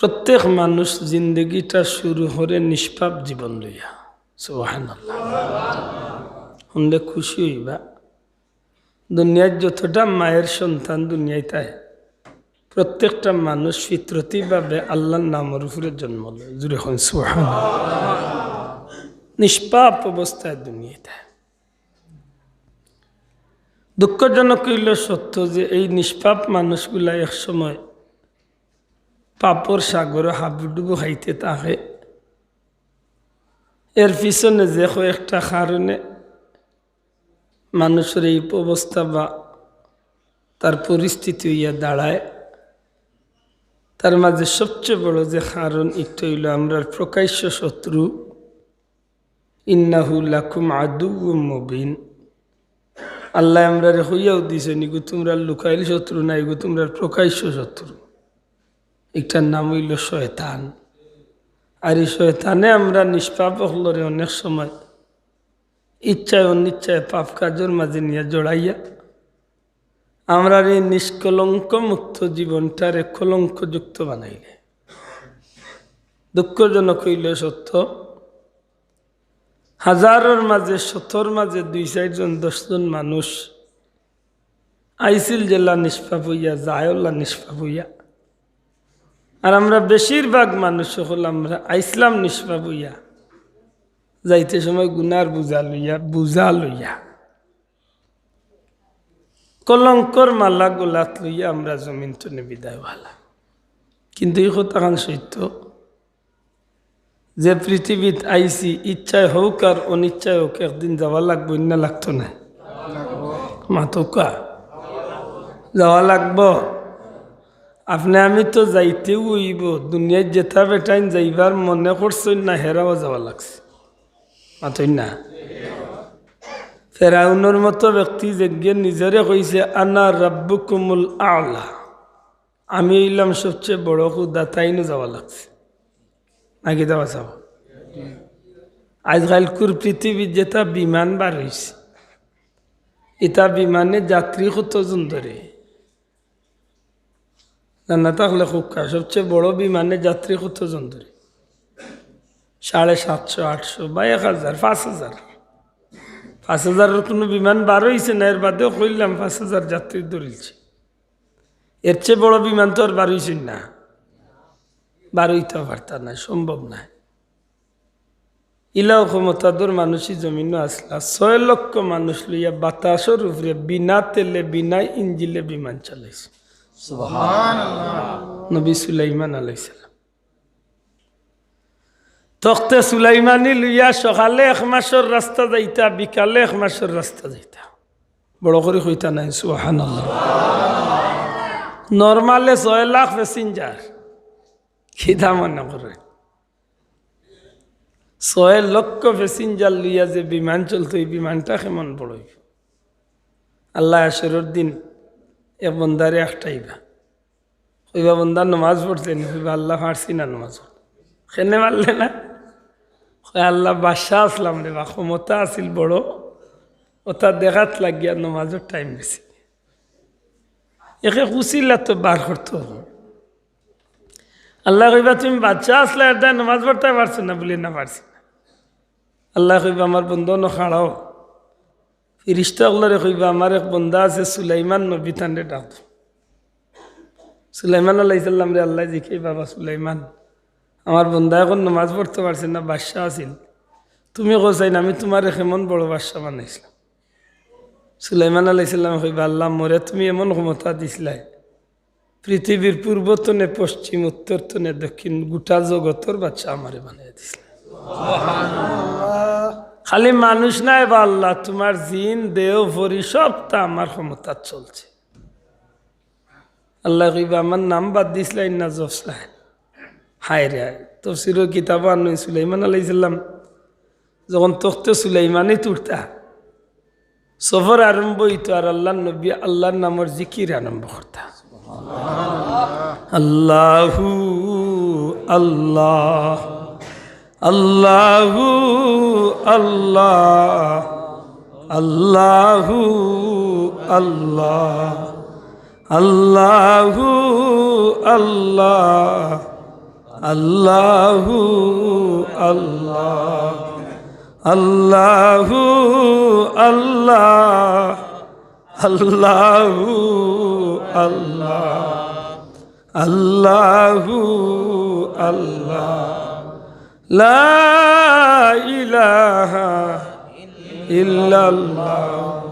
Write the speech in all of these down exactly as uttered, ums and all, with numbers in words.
প্রত্যেক মানুষ জিন্দেগিটা শুরু করে নিষ্পাপ জীবন লইয়া। সুবহানাল্লাহ। হুনলে খুশি অইবা। দুনিয়ার যতটা মায়ের সন্তান দুনিয়াত আয়, প্রত্যেকটা মানুষ ফিতরতিভাবে আল্লাহর নামর উপরে জন্ম লয়। জুরে কইন সুবহানাল্লাহ। নিষ্পাপ অবস্থায় দুনিয়াত আয়। দুঃখজনক অইলো সত্য যে এই নিষ্পাপ মানুষগুলা এক সময় পাপর সাগরো হাবুডুবু খাইতে থাকে। এর পিছনে যে কয়েকটা কারণে মানুষর এই অবস্থা বা তার পরিস্থিতি অইয়া দাঁড়ায়, তার মাঝে সবচেয়ে বড় যে কারণ, ইটা অইলো আমরার প্রকাশ্য শত্রু, ইন্নাহু লাকুম আদুউম মুবিন। আল্লায় আমরারে কইয়াও দিছইন, ইগু তুমরার লুকাইল শত্রু না, ইগু তুমরার প্রকাশ্য শত্রু। ইটার নাম অইলো শয়তান। আর ই শয়তানে আমরা নিষ্পাপ অকলরে অনেক সময় ইচ্ছায় অনিচ্ছায় পাপ কাজর মাঝে নিয়া জড়াইয়া আমরার এই নিষ্কলঙ্ক মুক্ত জীবনটারে কলঙ্কযুক্ত বানাইলে। দুঃখজনক অইলো সত্য, হাজারর মাঝে, শতর মাঝে দুই চাইরজন, দশজন মানুষ আইছিল যেলা নিষ্পাপ অইয়া, যায়ও অলা নিষ্পাপ অইয়া। আর আমরা বেশিরভাগ মানুষ অকল আমরা আইছলাম নিষ্পাপ অইয়া, যাইতে সময় গুনার বুঝা লইয়া, বুঝা লইয়া, কলঙ্কর মালা গলাত লইয়া আমরা জমিন তনে বিদায় অইলাম। কিন্তু ই কথাখান সত্য, যে পৃথিবীত আইছি, ইচ্ছায় হউক আর অনিচ্ছায় হউক, একদিন যাওয়া লাগবো, ইন্না লাগতো না? মাতউক্কা, যাওয়া লাগবো। আপনে আমি তো যাইতেউ অইবো। দুনিয়াত যেতা বেটাইন যাইবার মনে করছইন না, হেরাও যাওয়া লাগছে। মাতইন না? ফেরাউনর মতো ব্যক্তি যেগিয়ে নিজরে কইছে, "আনা রাব্বুকুমুল আ'লা", আমি অইলাম সবচেয়ে বড় খুদা, তাইনও যাওয়া লাগছে। নাকি যাওয়া চাও? আইজকাইলকুর পৃথিবীত যেতা বিমান বার অইছে, ইতা বিমানে যাত্রী কতজন ধরে? জানা থাকলে কউক্কা, সবচেয়ে বড় বিমানে যাত্রী কতজন ধরে? সাড়ে সাতশো, আটশো বা এক হাজার, পাঁচ হাজার। পাঁচ হাজারর কুনু বিমান বার অইছে না, এর বাদেও কইলাম পাঁচ হাজার যাত্রী ধরিলছে। এর চেয়ে বড় বিমান তো আর বার অইছে না, বার অইতেও পারতা না, সম্ভব নায়। ইলাও ক্ষমতাধর মানুষই জমিনো আছলা, ছয় লক্ষ মানুষ লইয়া বাতাসর উপরে বিনা তেলে, বিনা ইঞ্জিলে বিমান চালাইছে। সুবহানাল্লাহ। নবী সুলাইমান আলাইহিস সালাম। তখতে সুলাইমানি লইয়া সকালে এক মাসর রাস্তা যাইতা, বিকালে এক মাসর রাস্তা যাইতা। বড় করি কইতা নায়, সুবহানাল্লাহ। নরমালে ছয় লাখ passenger। কিতা মনে করে? ছয় লক্ষ passenger লইয়া যে বিমান চলতো, ই বিমানটা কেমন বড় অইবো? আল্লায় হাশরর দিন এক বন্দারে আটকাইবা। কইবা, "বন্দা নমাজ পড়ছে নি?" কইবা, "আল্লাহ, পারছি না নমাজ পড়তে।" কেনে পারলে না? কয়, "আল্লাহ, বাদশা আছলাম রে বা, ক্ষমতা আছিল বড়, অতা দেখাত লাগিয়া নমাজর time গেছে।" একে কুছিলা তো বার করতো। আল্লায় কইবা, "তুমি বাদশা আছলা, এর দায় নমাজ পড়তায় পারছো না?" বুলে, "না, পারছি না।" আল্লায় কইবা, "আমার বন্দা অনো খাড়াও।" ফিরিস্তা অকলরে কইবা, "আমার এক বন্দা আছে সুলাইমান নবী, তানরে ডাক দেও।" সুলাইমান আলাইহিস সালামরে আল্লায় জিকাইবা, "বাবা সুলাইমান, আমার বন্দা অখন নমাজ পড়তো পারছে না, বাদশা আছিল, তুমি কও চাইন আমি তুমারে কেমন বড় বাদশা বানাইছলাম।" সুলাইমান আলাইহিস সালামে কইবা, "আল্লাহ, মোরে তুমি এমন ক্ষমতা দিছলায়, পৃথিবীর পূর্ব তনে পশ্চিম, উত্তর তনে দক্ষিণ, গুটা জগতর বাদশা আমারে বানাইয়া দিছলায়। খালি মানুষ নায় বা আল্লাহ, তুমার জিন, দেও, পরি সবতা আমার ক্ষমতাত চলছে।" আল্লায় কইবা, "আমার নাম বাদ দিছলায় না জপছলায়?" হায় রে হায়। তফসিরর কিতাবো আনইন, সুলাইমান আলাইহিস সালাম যখন তখতে সুলাইমানিত উঠতা, সফর আরম্ভ অইতো আর আল্লাহর নবী আল্লাহর নামর জিকির আরম্ভ করতা। আল্লাহু আল্লাহ, আল্লাহু আল্লাহ, আল্লাহু আল্লাহ, আল্লাহু আল্লাহ। আল্লাহু আল্লাহ, আল্লাহু আল্লাহ, আল্লাহু আল্লাহ, আল্লাহু আল্লাহ, লা ইলাহা ইল্লাল্লাহ,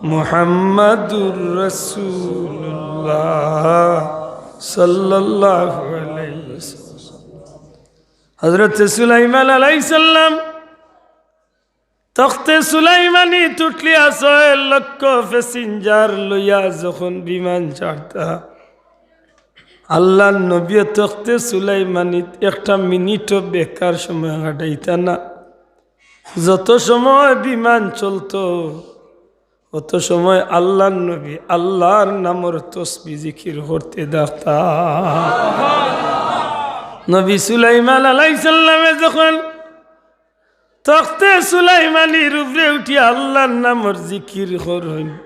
মুহাম্মাদুর রাসূলুল্লাহ সাল্লাল্লাহু আলাইহি ওয়াসাল্লাম। হযরত সুলাইমান আলাইহিস সালাম তখতে সুলাইমানিত উঠিয়া ছয় লক্ষ passenger লইয়া যখন বিমান ছাড়তা, আল্লাহর নবী তখতে সুলাইমানিত একটা মিনিটও বেকার সময় কাটাইতা না। যত সময় বিমান চলতো, অত সময় আল্লাহর নবী আল্লাহর নামর তসবি জিকির করতে দেখতা। নবী সুলাইমান আলাইহিস সালামে যখন তখতে সুলাইমানির উপরে উঠিয়া আল্লাহর নামর জিকির করইন,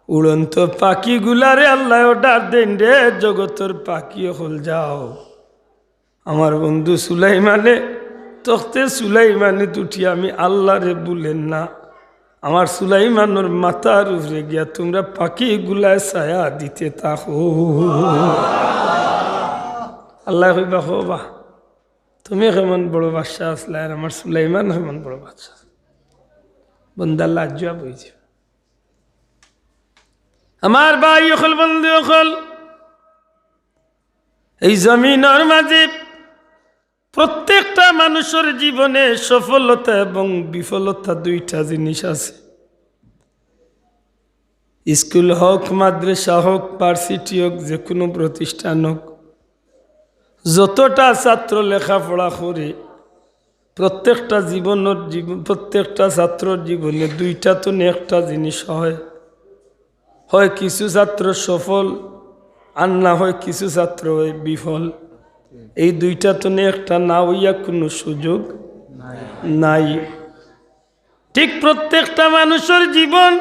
উড়ন্ত পাখিগুলারে আল্লায় order দেইন, "রে জগতর পাখি অকল, যাও।" আমার বন্ধু সুলাইমানে, তখতে সুলাইমানিত উঠিয়া আমি আল্লাহরে ভুলের না। আমার সুলাইমানর মাথার উপরে গিয়া তুমরা পাখিগুলায় ছায়া দিতে থাকো। আল্লায় কইবা, "হো বা, তুমি কেমন বড় বাদশা আছলায়, আর আমার সুলাইমান কেমন বড় বাদশা।" বন্দা লাজ্জা বইছে। আমার ভাই অকল, বন্ধু অকল, এই জমিনর মাঝে প্রত্যেকটা মানুষর জীবনে সফলতা এবং বিফলতা দুইটা জিনিস আছে। স্কুল হোক, মাদ্রাসা হোক, ভার্সিটি হোক, যে কোনো প্রতিষ্ঠান হোক, যতটা ছাত্র লেখাপড়া করে, প্রত্যেকটা জীবনর জীব-, প্রত্যেকটা ছাত্রর জীবনে দুইটা তো একটা জিনিস হয়, হয় কিছু ছাত্র সফল, আর না হয় কিছু ছাত্র হয় বিফল। এই দুইটা তো একটা না হইয়া কোনো সুযোগ নাই। ঠিক প্রত্যেকটা মানুষর জীবন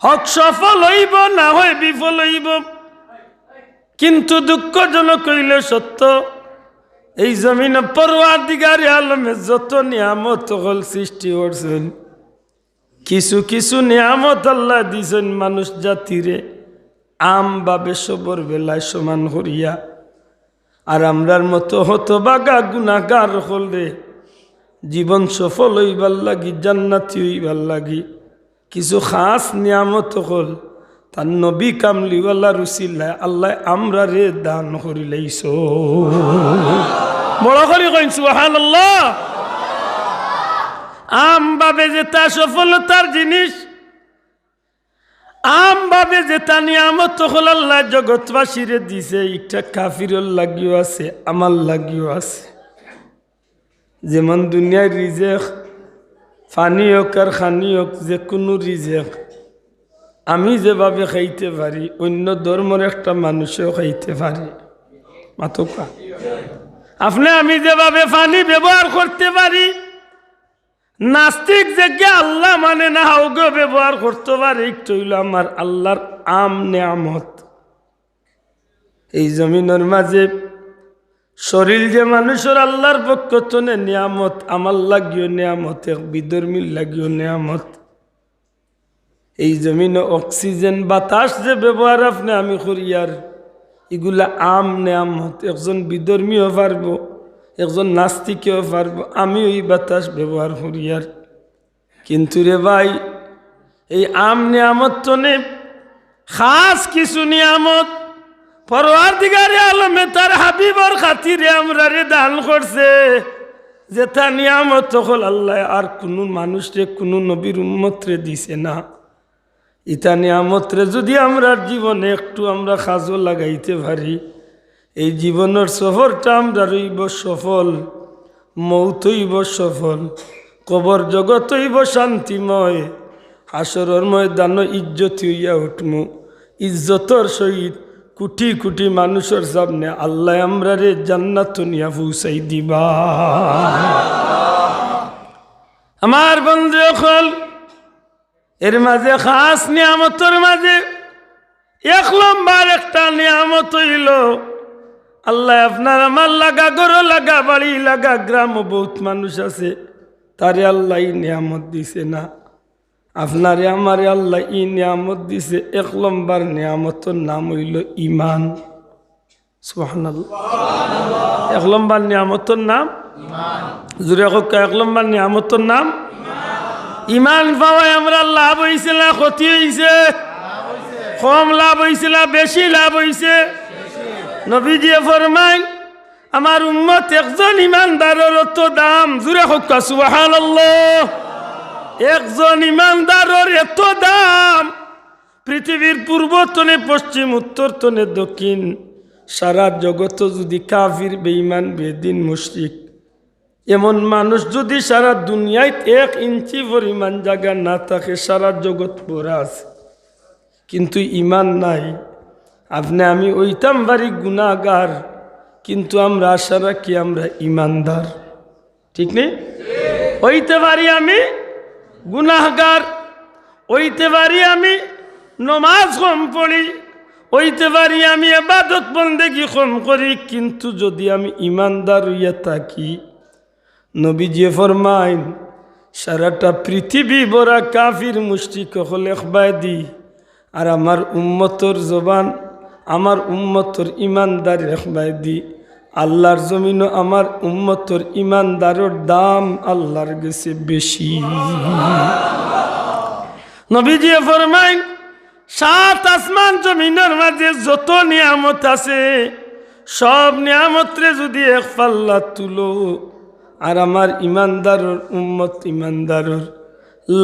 হোক সফল হইব, না হয় বিফল হইব। কিন্তু দুঃখজনক হইলে সত্য, এই জমিনে পরওয়ারদিগারে আলমে যত নিয়ামত অকল সৃষ্টি করছইন, কিছু কিছু নিয়ামত আল্লায় দিছইন মানুষ জাতিরে আমভাবে সবর বেলায় সমান করিয়া। আর আমরার মতো হতভাগা গুনাহগার অকলরে জীবন সফল হইবার লাগি, জান্নাতি হইবার লাগি কিছু খাস নিয়ামত অকল তান নবী কামলিওয়ালার উসিলায় আল্লায় আমরারে দান করিলাইছইন। বড় করি কইন সুবহানাল্লাহ। আমভাবে যেটা সফলতার জিনিস, আমভাবে যেটা নিয়ামত অকল আল্লায় জগৎবাসীরে দিছে, ইটা কাফিরর লাগিও আছে, আমার লাগিও আছে। যেমন দুনিয়ার রিজেক, পানি হোক আর খানি হোক, যে কোনো রিজেক আমি যেভাবে খাইতে পারি, অন্য ধর্মর একটা মানুষেও খাইতে পারে। মাতউক্কা। আপনে আমি যেভাবে পানি ব্যবহার করতে পারি, নাস্তিক যেগিয়ে আল্লাহ মানে না, অগু ব্যবহার করতে পারে, ইটা অইলো আমার আল্লাহর আম নিয়ামত। এই জমিনর মাঝে শরীর যে মানুষর আল্লাহর পক্ষ তনে নিয়ামত, আমার লাগিও নিয়ামত, এক বিধর্মীর লাগিও নিয়ামত। এই জমিনো অক্সিজেন বাতাস যে ব্যবহার আপনে আমি করিয়ার, ইগুলা আম নিয়ামত। একজন বিধর্মীও পারবো, একজন নাস্তিকেও পারবো, আমিও ই বাতাস ব্যবহার করিয়ার। কিন্তু রে ভাই, এই আম নিয়ামত তনে খাস কিছু নিয়ামত পরওয়ারদিগারে আলমে তার হাবিবর খাতিরে আমরারে দান করছে, যেটা নিয়ামত অকল আল্লায় আর কুনু মানুষরে, কুনু নবীর উম্মতরে দিছে না। ইতা নিয়ামতরে যুদি আমরার জীবনে একটু আমরা কাজো লাগাইতে পারি, এই জীবনর সফরটা আমরার অইবো সফল, মউত অইবো সফল, কবর জগৎ অইবো শান্তিময়, হাশরর ময়দানো ইজ্জতি অইয়া উঠমু। ইজ্জতর সহিত কুটি কুটি মানুষর সামনে আল্লায় আমরারে জান্নাতো নিয়া পৌঁছাই দিবা। আমার বন্ধু অকল, এর মাঝে খাস নিয়ামতর মাঝে এক লম্বর একটা নিয়ামত অইলো, আল্লায় আপনার আমার লাগা, ঘরো লাগা, বাড়ি লাগা, গ্রামো বউত মানুষ আছে, তারে আল্লায় ই নিয়ামত দিছে না। আপনারে আমারে আল্লায় ই নিয়ামত দিছে। এক লম্বর নিয়ামতর নাম অইলো ইমান। সুবহানাল্লাহ। এক লম্বর নিয়ামতর নাম, জুরে কউক্কা, এক লম্বর নিয়ামতর নাম ইমান। পাওয়ায় আমরার লাভ অইছে না ক্ষতি অইছে? কম লাভ অইছে না বেশি লাভ অইছে? নবীজিয়ে ফরমাইন, আমার উম্মত একজন ইমানদারর অত দাম, জুরে কউক্কা সুবহানাল্লাহ। একজন ইমানদারর এত দাম, পৃথিবীর পূর্ব তনে পশ্চিম, উত্তর তনে দক্ষিণ, সারা জগতো যুদি কাফির, বেঈমান, বেদিন, মুশরিক, এমন মানুষ যুদি সারা দুনিয়াত এক ইঞ্চি পরিমাণ জাগা না থাকে, সারা জগত ভরা আছে, কিন্তু ইমান নাই, আপনে আমি অইতাম পারি গুনাগার, কিন্তু আমরা আশা রাখি আমরা ইমানদার। ঠিক নি? অইতে পারি আমি গুনাগার, অইতে পারি আমি নমাজ কম পড়ি, অইতে পারি আমি ইবাদত বন্দেগি কম করি, কিন্তু যুদি আমি ইমানদার অইয়া থাকি, নবীজিয়ে ফরমাইন, সারাটা পৃথিবী ভরা কাফির মুশরিক অকল এক বায়দি, আর আমার উম্মতর জবান, আমার উম্মতর ইমানদার এক বায়দি। আল্লার জমিনো আমার উম্মতর ইমানদারর দাম আল্লার গেছে বেশি। নবীজিয়ে ফরমাইন, সাত আসমান জমিনর মাঝে যত নিয়ামত আছে, সব নিয়ামতরে যুদি এক পাল্লাত তুলো, আর আমার ইমানদারর উম্মত ইমানদারর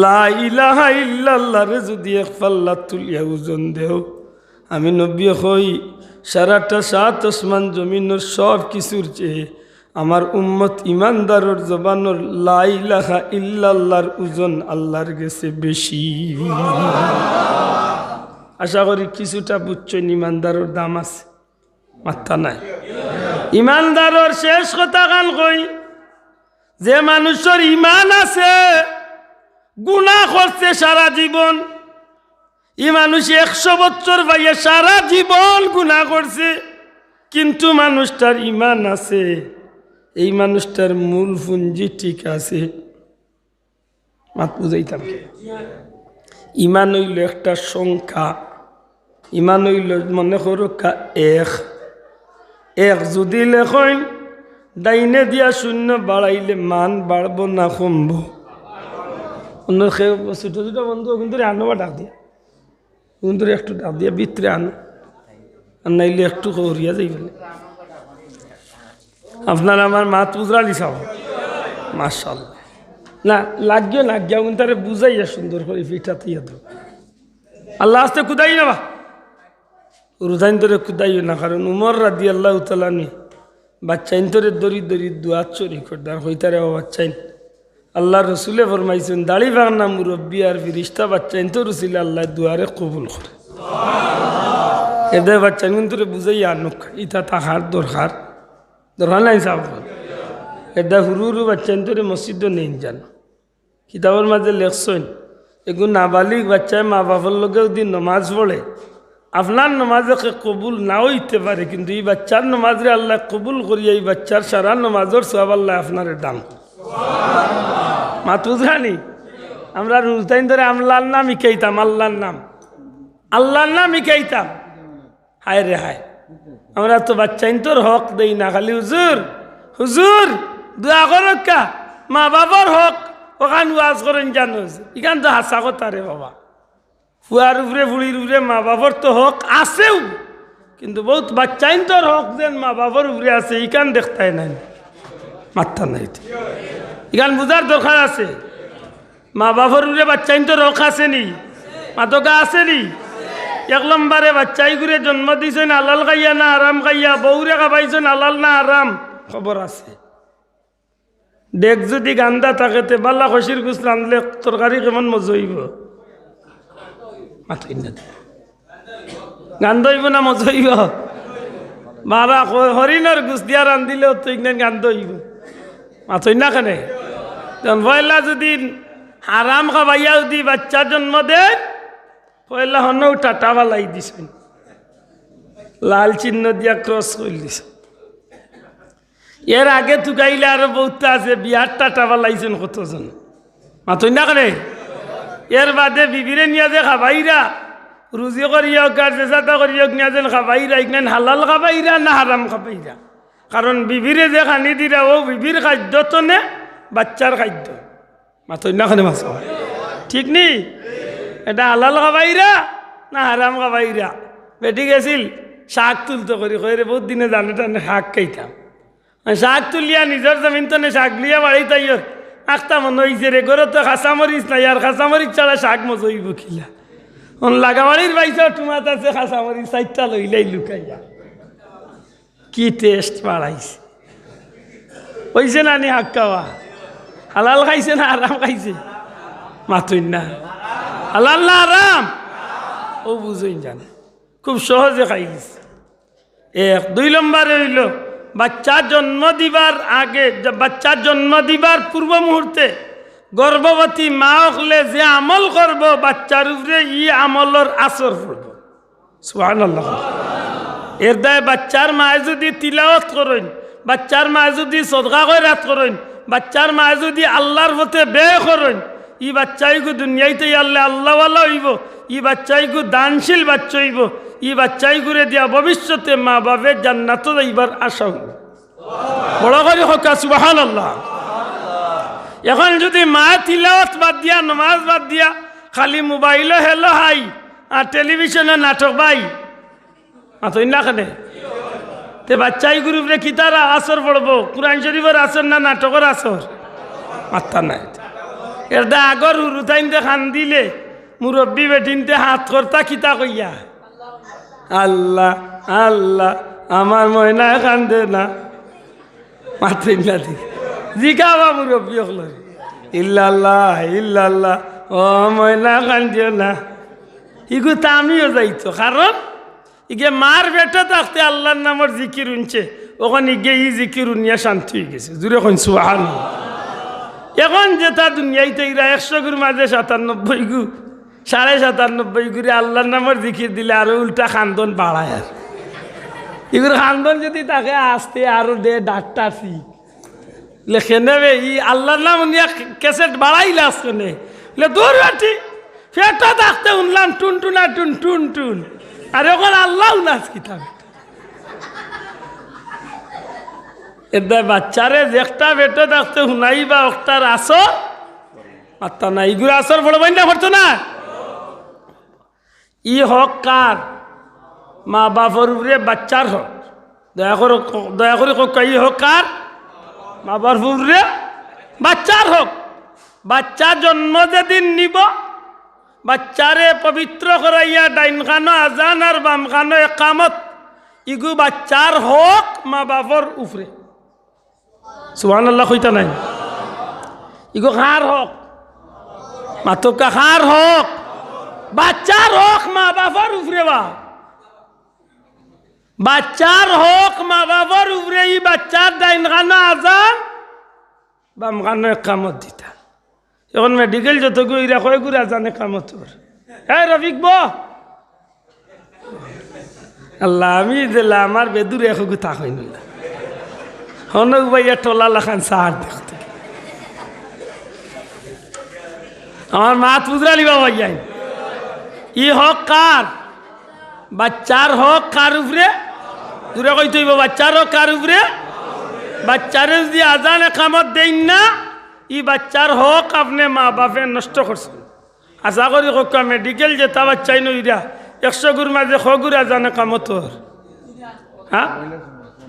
লা ইলাহা ইল্লাল্লাহরে যুদি এক পাল্লাত তুলিয়া ওজন দেও, আমি নবীয়ে কই, সারাটা সাত আসমান জমিনর সব কিছুর চেয়ে আমার উম্মত ইমানদারর জবানর লা ইলাহা ইল্লাল্লাহর ওজন আল্লার গেছে বেশি। আশা করি কিছুটা বুঝছইন, ইমানদারর দাম আছে, মাত্তা নাই। ইমানদারর শেষ কথাখান কই, যে মানুষর ইমান আছে, গুনা করছে সারা জীবন, ই মানুষ একশো বছর পাইয়া সারা জীবন গুনা করছে, কিন্তু মানুষটার ইমান আছে, এই মানুষটার মূল পুঞ্জি ঠিক আছে। মাত বুঝাইতাম কি? ইমান অইলো একটা সংখ্যা, ইমান অইলো মনে করউক্কা এক, এক যুদি লেখইন, ডাইনে দিয়া শূন্য বাড়াইলে মান বাড়বো না কমবো? অন্য কেউ ছোট ছোট বন্ধু কিন্তু আনো বা ডাক দিয়া, কিন্তু একটু ডাক দিয়া ভিতরে আনো, আর নাইলে একটু করিয়া যাইবে। আপনারা আমার মাত বুঝরা নি সাব? মাশাআল্লাহ। না, লাগিও না, গিয়া কিন্তু তারে বুঝাইয়া সুন্দর করি পিঠাতে ইয়া দেও। আল্লাহ আস্তে কুদাই না বা। রোজাইন ধরে কুদাইও না, কারণ উমর রাদিয়াল্লাহু তাআলা আনহু বাচ্চাইন ধরে দরি দরি দোয়াত শরিক করদার কইতারে, "ও বাচ্চাইন, আল্লার রসুলে ফরমাইছইন, দাড়ি পাকনা মুরব্বি আর ফিরিস্তা বাচ্চাইন তো রসুলে আল্লায় দোয়ারে কবুল করে।" এদের বাচ্চাইন কিন্তু রে বুঝাইয়া আনুক, ইতা তাহার দরকার, দরকার নাই সাব। এদের হুরু হুরু বাচ্চাইন তো রে মসজিদো নেইন জানো। কিতাবর মাঝে লেখছইন, এগু নাবালিগ বাচ্চায় মা বাপর লগে যুদি নমাজ পড়ে, আপনার নমাজে কে কবুল না অইতে পারে, কিন্তু ই বাচ্চার নমাজরে আল্লায় কবুল করিয়া ই বাচ্চার সারা নমাজর সওয়াব আল্লায় আপনারে দান করইন। মাত বুঝরা নি? আমরা রোজাইন ধরে আল্লার নাম হিকাইতাম, আল্লার নাম, আল্লার নাম হিকাইতাম। হায় রে হায়, আমরা তো বাচ্চাইন্তর হক দেই না, খালি হুজুর, হুজুর, দোয়া করউক্কা, মা বাপর হক, অখান ওয়াজ করইন জানো, ইখান তো হাছা কথা রে বাবা। ফুয়ার উপরে, ফুড়ির উপরে মা বাপর তো হক আছেউ, কিন্তু বউত বাচ্চাইন্তর হক যেন মা বাপর উপরে আছে, ইখান দেখতায় নায়, মাত্তা নাই। ইখান বুঝার দরকার আছে। মা বাপর উপরে বাচ্চাইন্তর হক আছে নি? মাতকা আছে নি? এক লম্বরে বাচ্চাইগুরে জন্ম দিছইন হালাল খাইয়া না হারাম খাইয়া, বউরে খাবাইছইন হালাল না হারাম, খবর আছে। ডেক যুদি গান্দা থাকে, তে বালা খসির গুস রানলে তরকারি কেমন মজা অইবো? মাতইন না। গান্দা অইবো না মজা অইবো? বালা হ-, হরিণর গুস দিয়া রান্দিলেও তো ইগনাইন গান্দা অইবো। মাতইন না কেনে? তখন পয়লা যুদি হারাম খাবাইয়া যুদি বাচ্চা জন্ম দেয়, পয়লা হনউ টাটা বালাই দিছইন, লাল চিহ্ন দিয়া ক্রস করি দিছইন। এর আগে তুকাইলে আরো বউততা আছে, বিয়ার টাটা ফালাইছইন কতজন। মাতইন না কেনে? এর বাদে বিবিরে নিয়া যে খাবাইরা, রুজি করিয়া অউক আর যেছাতা করিয়া অউক নিয়া যেন খাবাইরা, ইখান হালাল খাবাইরা না হারাম খাবাইরা? কারণ বিবিরে যে খানি দিরা, অউ বিবির খাদ্য তো নে, বাইচ্চার খাদ্য। মাতইন না কেনে মাছ খাওয়া? ঠিক নি? ইটা হালাল খাবাইরা না হারাম খাবাইরা? বেটি গেছিল শাক তুলতো করি, কয়, "রে, বউত দিনে জানে টানে শাক খাইতাম।" আর শাক তুলিয়া নিজর জমিন তনে শাক লইয়া বাড়িত আইয়র। আখতা মনো অইছে রে, ঘরো তো কাঁচামরিচ নাই, আর কাঁচামরিচ ছাড়া শাক মজা অইবো কিলা? অন লাগাবাড়ির বাইসা টুমাত আছে কাঁচামরিচ, চাইরটা লইলাই লুকাইয়া। কি taste বাড়াইছে। অইছে না নি হাক্কাওয়া? হালাল খাইছে না হারাম খাইছে? মাতইন না। হালাল না হারাম? অউ বুঝইন জানে। খুব সহজে খাই গেছে। এক, দুই নম্বরে অইলো, বাইচ্চা জন্ম দিবার আগে, বাইচ্চা জন্ম দিবার পূর্ব মুহূর্তে গর্ভবতী মা অকলে যে আমল করবো, বাইচ্চার উপরে ই আমলর আসর পড়বো। সুবহানাল্লাহ। এর দায় বাইচ্চার মায়ে যুদি তিলাওয়াত করইন, বাইচ্চার মায়ে যুদি সদকা খয়রাত করইন, বাইচ্চার মায়ে যুদি আল্লার পথে ব্যয় করইন, ই বাইচ্চাইগু দুনিয়াইত আইলে আল্লাওয়ালা অইবো, ই বাইচ্চাইগু দানশীল বাইচ্চা অইবো, ই বাইচ্চাইগুরে দিয়া ভবিষ্যতে মা বাফে জান্নাতো যাইবার আশা অইবো। বড় করি কউক্কা সুবহানাল্লাহ। এখন যুদি মায়ে তিলাওয়াত বাদ দিয়া, নমাজ বাদ দিয়া, খালি মোবাইলো হেলো হাই আর টেলিভিশনো নাটক বাই, মাতইন না কেনে? তে বাইচ্চাইগুর উপরে কিতার আসর পড়বো? কুরআন শরিফর আসর না নাটকর আসর? মাত্তা নাই। এর দায় আগর হুরুতাইন্তে কান্দিলে মুরব্বি বেটিন্তে হাত করতা কিতা কইয়া? "আল্লাহ, আল্লাহ, আমার ময়নায় কান্দে না।" মাতইন না দি। জিগাইবা মুরব্বি অকলরে। "ইল্লাল্লাহ, ইল্লাল্লাহ, ও ময়না কান্দিও না।" ইগু থামিও যাইতো, কারণ ইগে মার পেটো থাকতে আল্লার নামর জিকির হুনছে, অখন ইগে ই জিকির হুনিয়া শান্তি অইগেছে। জুরে কইন সুবহানাল্লাহ। এখন যেতা দুনিয়াইত ইরা একশো গুর মাঝে সাতানব্বই গু, সাড়ে সাতানব্বই গুরে আল্লার নামর জিকির দিলে আরো উল্টা কান্দন বাড়ায়। আর ইগুর কান্দন যুদি থাকে আস্তে আরো দে ডাক্তার সি। লেখে নেবে, ই আল্লার নাম হুনিয়া ক্যাসেট বাড়াইলা আছনে। লে, "দূর বেটি, পেটো থাকতে হুনলাম টুন টুনা টুন, টুন টুন। আর অখন আল্লাহ হুনাস কিতা বেটা?" এর দায় বাইচ্চারে যেকটা পেটো থাকতে হুনাইবা, অকটার আসর মাত্তা নাই। ইগুর আসর পড়বো না, পড়তো না? ই হক কার? মা বাফর উপরে বাইচ্চার হক। দয়া করি ক-, দয়া করি কউক্কা, ই হক কার? মা বাফর উপরে বাইচ্চার হক। বাইচ্চা জন্ম যেদিন নিবো, বাইচ্চারে পবিত্র করাইয়া ডাইন কানো আজান আর বাম কানো একামত, ইগু বাইচ্চার হক মা বাফর উপরে। সুবহানাল্লাহ কইতা নায়? ইগু কার হক? মাতউক্কা, কার হক? বাইচ্চার হক মা বাফর উপরে বা। বাইচ্চার হক মা বাফর উপরে, ই বাইচ্চার ডাইন কানো আজান, বাম কানো একামত দিতা। এখন মেডিকেল যতগু ইরা কয়গুর আজান একামত অর। এই রফিক ব। আল্লাহ, আমি দিলা আমার বেদুর একগু থাকইন না। হনক ভাইয়া টোলা লাখান সার দেখতে। আমার মাত বুঝরানি বাবা ইয়াই। ই হক কার? বাইচ্চার হক কার উপরে? জুরে কইতে অইবো, বাইচ্চার হক কার উপরে? বাইচ্চারে যুদি আজান একামত দেইন না, ই বাইচ্চার হক আপনে মা বাফে নষ্ট করছইন। আশা করি কউক্কা মেডিকেল যেতা বাইচ্চাইন অইরা, একশো গুর মাঝে কগুর আজান একামত অর? হ্যাঁ?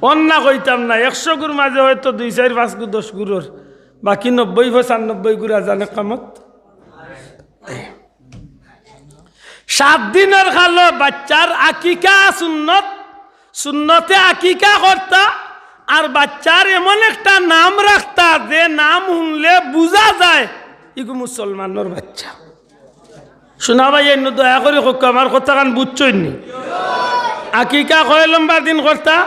অন্যা কইতাম না, একশো গুর মাঝে হয়তো দুই, চাইর, পাঁচ গু, দশ গুর অর, বাকি নব্বই, পঁচানব্বই গুর আজান একামত। সাত দিনর কালো বাইচ্চার আকিকা সুন্নত, সুন্নতে আকিকা করতা, আর বাইচ্চার এমন একটা নাম রাখতা যে নাম হুনলে বুঝা যায় ইগু মুসলমানর বাইচ্চা। শুনা ভাই, এনু দয়া করি কউক্কা, আমার কথাখান বুঝছইন নি? আকিকা কয় লম্বার দিন করতা?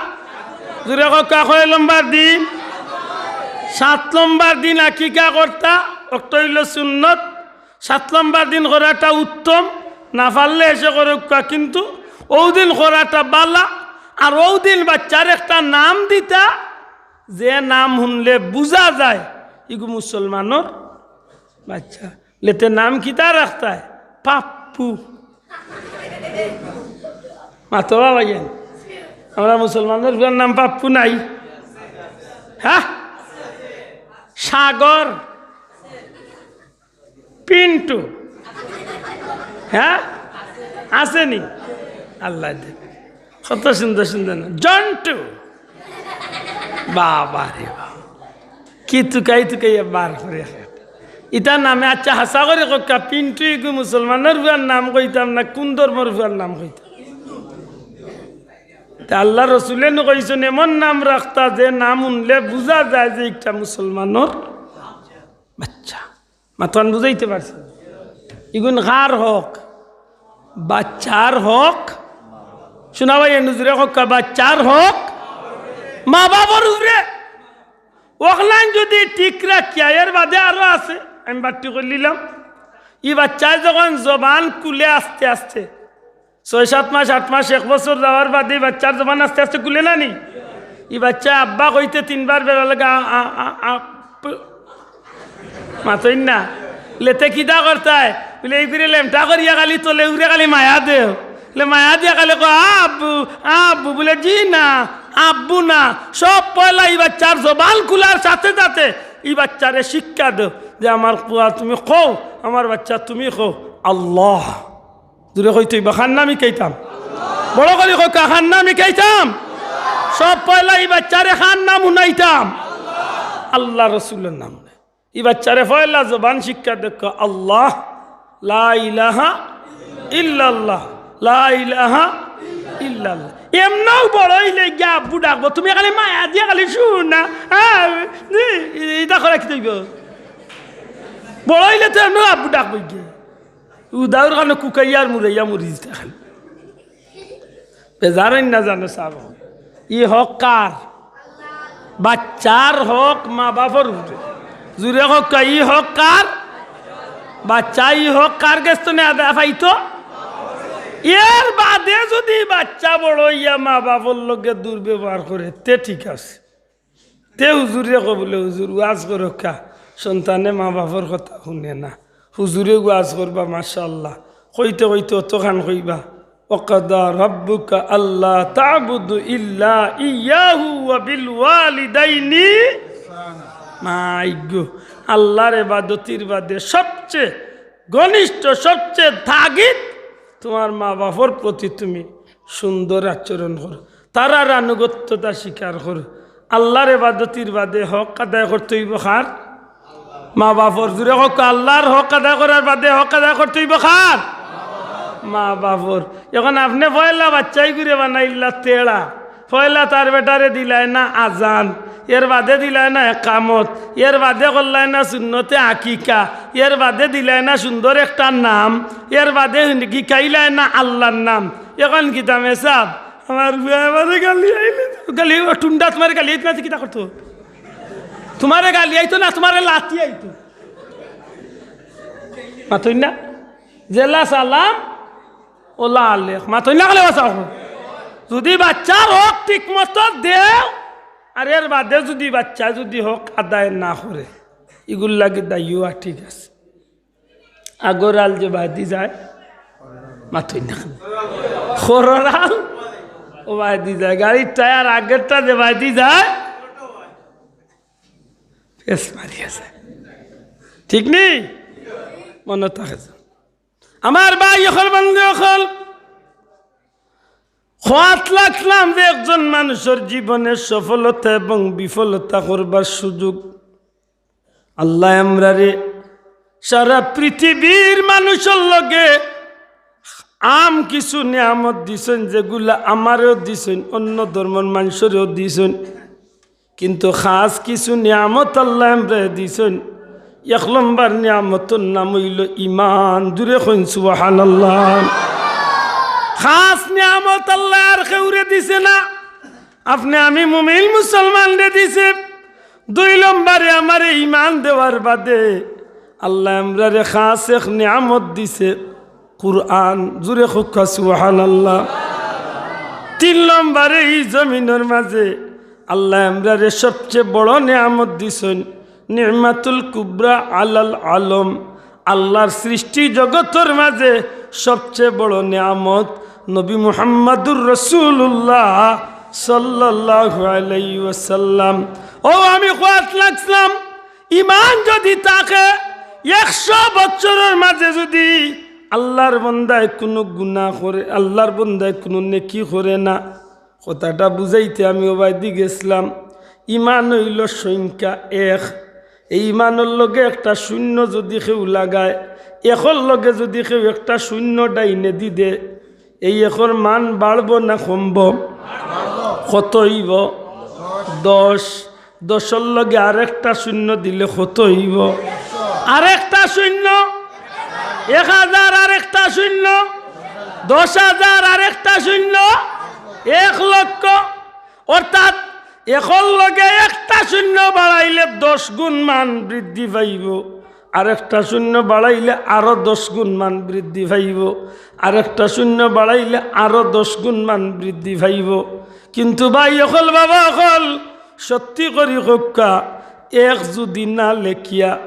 জুরে কউক্কা, কয় লম্বার দিন? সাত লম্বার দিন আকিকা করতা, অকটা অইলো সুন্নত। সাত লম্বার দিন করাটা উত্তম, না পারলে হেষে করউক্কা, কিন্তু অউ দিন করাটা বালা। আর অউ দিন বাইচ্চার একটা নাম দিতা, যে নাম হুনলে বুঝা যায় ইগু মুসলমানর বাচ্চা। লেতে নাম কিতা রাখতায়? পাপ্পু। মাতো বাবা ইয়েন। আমরা মুসলমানর পুয়ার নাম পাপ্পু নাই? হ্যাঁ? সাগর, পিন্টু, হ্যাঁ, আছে নি? আল্লায় দে। কত সুন্দর সুন্দর নাম। জন্টু। বাবা রে বাবা। কি তুকাই তুকাই বার করে। ইতা নামে, আচ্ছা, হাছা করি কউক্কা, পিন্টু ইগু মুসলমানর পুয়ার নাম কইতাম না, কুন ধর্মর পুয়ার নাম কইতাম? তে আল্লার রসুলে নু কইছইন, এমন নাম রাখতা যে নাম হুনলে বুঝা যায় যে ইটা মুসলমানর বাচ্চা। মাতখান বুঝাইতে পারছি? ইগুন কার হক? বাচ্চার হক। শুনা ভাই, এনু জুরে কউক্কা, বাচ্চার হক মা বাফর উপরে। অখলাইন যুদি ঠিক রাখিয়া, এর বাদে আরো আছে, আমি বাট্টি করিলিলাম। ই বাচ্চায় যখন জবান খুলে আস্তে আস্তে, ছয় সাত মাস, আট মাস, এক বছর যাওয়ার বাদে ই বাচ্চার জবান আস্তে আস্তে খুলে না নি? ই বাচ্চা আব্বা কইতে তিনবার বেড়া লাগে, আ, আ, আ, আ, প-, মাতইন না। লেতে কিতা করতায়? বুলে, এই করে লেমটা করিয়া খালি তলে উরে খালি মায়া দেও। বুলে, মায়া দিয়া খালি কয়, "আ আব্বু, আ আব্বু।" বুলে, "জি না, আব্বু না।" সব পয়লা ই বাচ্চার জবান খুলার সাথে সাথে ই বাচ্চারে শিক্ষা দেও যে, "আমার পুয়া তুমি কও, আমার বাচ্চা তুমি কও, আল্লাহ।" জুরে কইতে অইবো, "কার নাম হিকাইতাম?" বড় করি কউক্কা, "কার নাম হিকাইতাম?" সব পয়লা ই বাচ্চারে কার নাম হুনাইতাম? আল্লার রসুলর নাম। ই বাচ্চারে পয়লা জবান শিক্ষা দেউক্কা, আল্লাহ, লা ইলাহা ইল্লাল্লাহ, লা ইলাহা ইল্লাল্লাহ। এমনেউ বড় অইলে গিয়া আব্বু ডাকবো, তুমি খালি মায়া দিয়া খালি শুনা, হ্যাঁ, ইতা করা কিতা অইবো? বড় অইলে তো এমনেউ আব্বু ডাকবো গিয়া। উদাউর কারণে কুকাইয়া আর মুরাইয়া মরি যিতা খালি। বেজার অইন না জানো সাব। ই হক কার? বাচ্চার হক মা বাফর উপরে। জুরে কউক্কা, ই হক কার? বাচ্চা ই হক কার গেছ থনে আদায় পাইতো? এর বাদে যুদি বাচ্চা বড় অইয়া মা বাফর লগে দুর্ব্যবহার করে, তে ঠিক আছে। তে হুজুররে কয় বুলে, "হুজুর, ওয়াজ করউক্কা, সন্তানে মা বাফর কথা হুনে না।" হুজুরে ওয়াজ করবা, মাশাআল্লাহ। কইতে কইতে অতখান কইবা, "ওয়াকাদা রাব্বুকা আল্লা তা'বুদু ইল্লা ইয়াহু ওয়া বিল ওয়ালিদাইনি।" মাইগো, আল্লার ইবাদতির বাদে সবচেয়ে ঘনিষ্ঠ, সবচেয়ে তাগিদ তুমার মা বাফর প্রতি তুমি সুন্দর আচরণ করো, তারার আনুগত্যতা স্বীকার করো। আল্লার ইবাদতির বাদে হক আদায় করতে অইবো কার? মা বাফর। জুরে কউক্কা, আল্লার হক আদায় করার বাদে হক আদায় করতে অইবো কার? মা বাফর। এখন আপনে পয়লা বাচ্চাইগুরে বানাইলা তেড়া, পয়লা তার বেটারে দিলায় না আজান, এর বাদে দিলায় না একামত, এর বাদে করলায় না সুন্নতে আকিকা, এর বাদে দিলায় না সুন্দর একটা নাম, এর বাদে হিকাইলায় না আল্লার নাম। এখন কিতা মেসাব? আমার পুয়ায় আমারে গালি আইলে, গালি, ও টুন্ডা তুমারে গালি আইতো না, তে কিতা করতো? তুমারে গালি আইতো না, তুমারে লাথি আইতো। মাতইন না? যেলা সালাম, ওলা আলেখ। মাতইন না খালি বাঁচা অখন। যুদি বাচ্চার হক ঠিক মতো দেও, আর এর বাদে যুদি বাচ্চায় যুদি হক আদায় না করে, ইগুর লাগি দায়ী অওয়া ঠিক আছে। আগর আল যে বায়দি যায়, মাতইন না। খরর আল, ও বায়দি যায়। গাড়ির টায়ার আগেরটা যে বায়দি যায়, ফেস মারিয়া যায়। ঠিক নি? মনো থাকে যেন। আমার ভাই অকল, বন্ধু অকল, কওয়াত লাগলাম যে একজন মানুষর জীবনে সফলতা এবং বিফলতা করবার সুযোগ আল্লায় আমরারে সারা পৃথিবীর মানুষর লগে আম কিছু নিয়ামত দিছইন, যেগুলা আমারেও দিছইন, অন্য ধর্মর মানষরেও দিছইন। কিন্তু খাছ কিছু নিয়ামত আল্লায় আমরারে দিছইন। এক নম্বর নিয়ামতর নাম অইলো ইমান। জুরে কইন সুবহানাল্লাহ। খাছ নিয়ামত আল্লায় আর কেউরে দিছে না। আপনে আমি মুমিন মুসলমানরে দিছে। দুই নম্বরে আমারে ইমান দেওয়ার বাদে আল্লায় আমরারে খাছ এক নিয়ামত দিছে, কুরআন। জুরে কউক্কা সুবহানাল্লাহ। তিন নম্বরে ই জমিনর মাঝে আল্লায় আমরারে সবচেয়ে বড় নিয়ামত দিছইন, নি'মাতুল কুবরা আলাল আলম। আল্লার সৃষ্টি জগতর মাঝে সবচেয়ে বড় নিয়ামত নবী মুহাম্মাদুর রাসূলুল্লাহ সাল্লাল্লাহু আলাইহি ওয়াসাল্লাম। ও, আমি কওয়াত লাগছিলাম, ইমান যুদি থাকে, একশো বছরর মাঝে যুদি আল্লার বন্দায় কুনু গুনা করে, আল্লার বন্দায় কুনু নেকি করে না, কথাটা বুঝাইতে আমি অবায়দি গেছিলাম। ইমান অইলো সংখ্যা এক। এই ইমানর লগে একটা শূন্য যুদি কেউ লাগায়, একর লগে যুদি কেউ একটা শূন্য ডাইনে দি দে, এই একর মান বাড়বো না কমবো? কত অইবো? দশ। দশর লগে আরেকটা শূন্য দিলে কত অইবো? আরেকটা শূন্য। এক হাজার আরেকটা শূন্য। দশ হাজার আরেকটা শূন্য। এক লক্ষ। অর্থাৎ একর লগে একটা শূন্য বাড়াইলে দশ গুণ মান বৃদ্ধি পাইবো, আরেকটা শূন্য বাড়াইলে আরো দশ গুণ মান বৃদ্ধি পাইবো, আরেকটা শূন্য বাড়াইলে আরো দশ গুণ মান বৃদ্ধি পাইবো। কিন্তু ভাই অকল, বাবা অকল, সত্যি করি কউক্কা, এক যুদি না লেখিয়া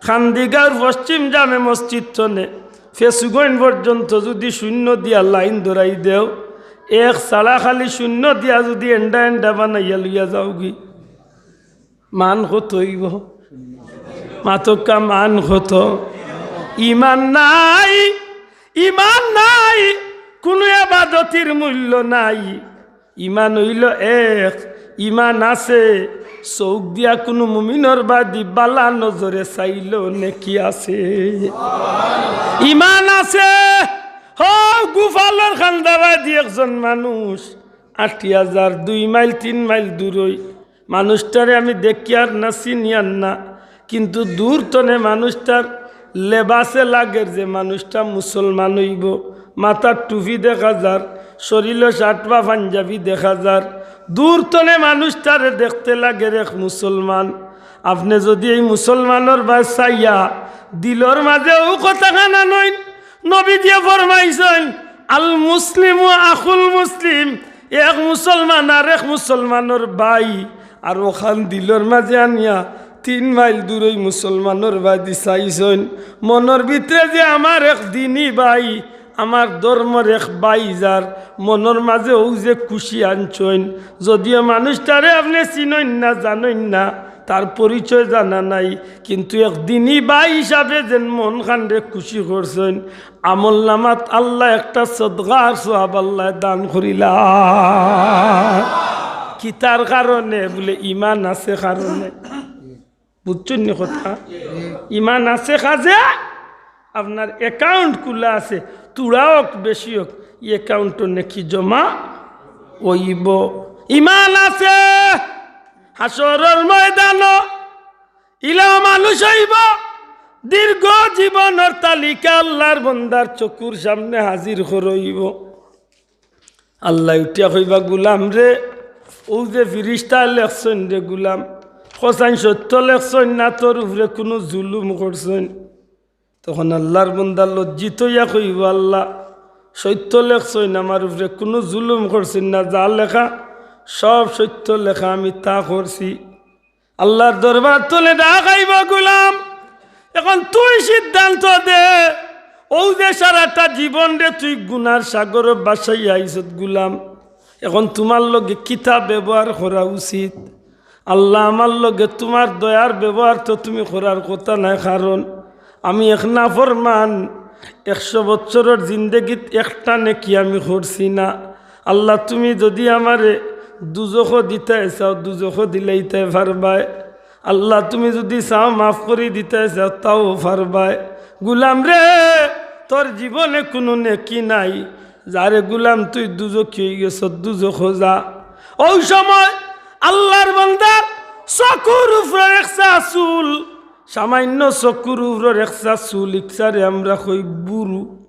কান্দিগাঁওর পশ্চিম জামে মসজিদ তনে ফেসুগঞ্জ পর্যন্ত যুদি শূন্য দিয়া লাইন ধরাই দেও, এক ছাড়া খালি শূন্য দিয়া যুদি এন্ডা এন্ডা বানাইয়া লইয়া যাওগি, মান কত অইবো? মাতউক্কা, মান কত? ইমান নাই, ইমান নাই, কুনু এবাদতির মূল্য নাই। ইমান অইলো এক, ইমান আছে, চউখ দিয়া কুনু মুমিনর বায়দি বালা নজরে চাইলো নেকি আছে। ইমান আছে। হউ গুফালর কান্দা বায়দি একজন মানুষ আটিয়া যার দুই মাইল তিন মাইল দূরই, মানুষটারে আমি দেখিয়ার না, চিনিয়ার না, কিন্তু দূর তনে মানুষটার লেবাসে লাগের যে মানুষটা মুসলমান অইবো, মাথার টুপি দেখা যার, শরীলো শার্ট বা পাঞ্জাবি দেখা যার, দূর তনে মানুষটারে দেখতে লাগের এক মুসলমান। আপনে যুদি এই মুসলমানর বায় চাইয়া দিলর মাঝে অউ কথাখান আনইন, নবীজিয়ে ফরমাইছইন, "আল মুসলিমু আখুল মুসলিম", এক মুসলমান আরেক মুসলমানর ভাই। আর অখান দিলর মাঝে আনিয়া তিন মাইল দূরই মুসলমানর বায়দি চাইছইন, মনর ভিতরে যে আমার এক দিনী ভাই, আমার ধর্মর এক ভাই যার, মনর মাঝে অউ যে খুশি আনছইন, যুদিও মানুষটারে আপনে চিনইন না, জানইন না, তার পরিচয় জানা নাই, কিন্তু এক দিনী ভাই হিসাবে যেন মনখানরে খুশি করছইন, আমলনামাত আল্লায় একটা সদকার সওয়াব আল্লায় দান করিলা। কিতার কারণে? বুলে, ইমান আছে কারণে। বুঝছইন নি কথা? ইমান আছে কাজে আপনার অ্যাকাউন্ট খুলা আছে, থুড়া অউক বেশি অউক, ই অ্যাকাউন্টো নেকি জমা অইবো। ইমান আছে, হাশরর ময়দানো ইলা মানুষ অইবো, দীর্ঘ জীবনর তালিকা আল্লার বন্দার চকুর সামনে হাজির করইবো। আল্লায় উঠিয়া কইবা, "গুলাম রে, অউ যে ফিরিস্তায় লেখছইন রে গুলাম, কছাইন সত্য লেখছইন না তোর উপরে কুনু জুলুম করছইন?" তখন আল্লার বন্দা লজ্জিত অইয়া কইবো, "আল্লা, সত্য লেখছইন, আমার উপরে কুনু জুলুম করছইন না, যা লেখা সব সত্য লেখা, আমি তা করছি।" আল্লার দরবার তনে ডাক আইবো, "গুলাম, এখন তুই সিদ্ধান্ত দে, অউ যে সারাটা জীবনরে তুই গুনার সাগরো ভাসাইয়া আইছত গুলাম, এখন তুমার লগে কিতা ব্যবহার করা উচিত?" "আল্লা, আমার লগে তুমার দয়ার ব্যবহার তো তুমি করার কথা নায়, কারণ আমি এক নাফরমান, একশো বছরর জিন্দেগিত একটা নেকি আমি করছি না। আল্লা, তুমি যুদি আমারে দুজখো দিতায় চাও, দুজখো দিলাইতায় পারবায়। আল্লা, তুমি যুদি চাও মাফ করি দিতায় চাও, তাও পারবায়। গুলাম রে, তোর জীবনে কুনু নেকি নাই, যারে গুলাম তুই দুজখি অইগেছস, দুজখো যা।" অউ সময় আল্লার বন্দার চকুর উপরর একচা চুল, সামাইন্য চকুর উপরর একচা চুল, ইকচারে আমরা কই বুরু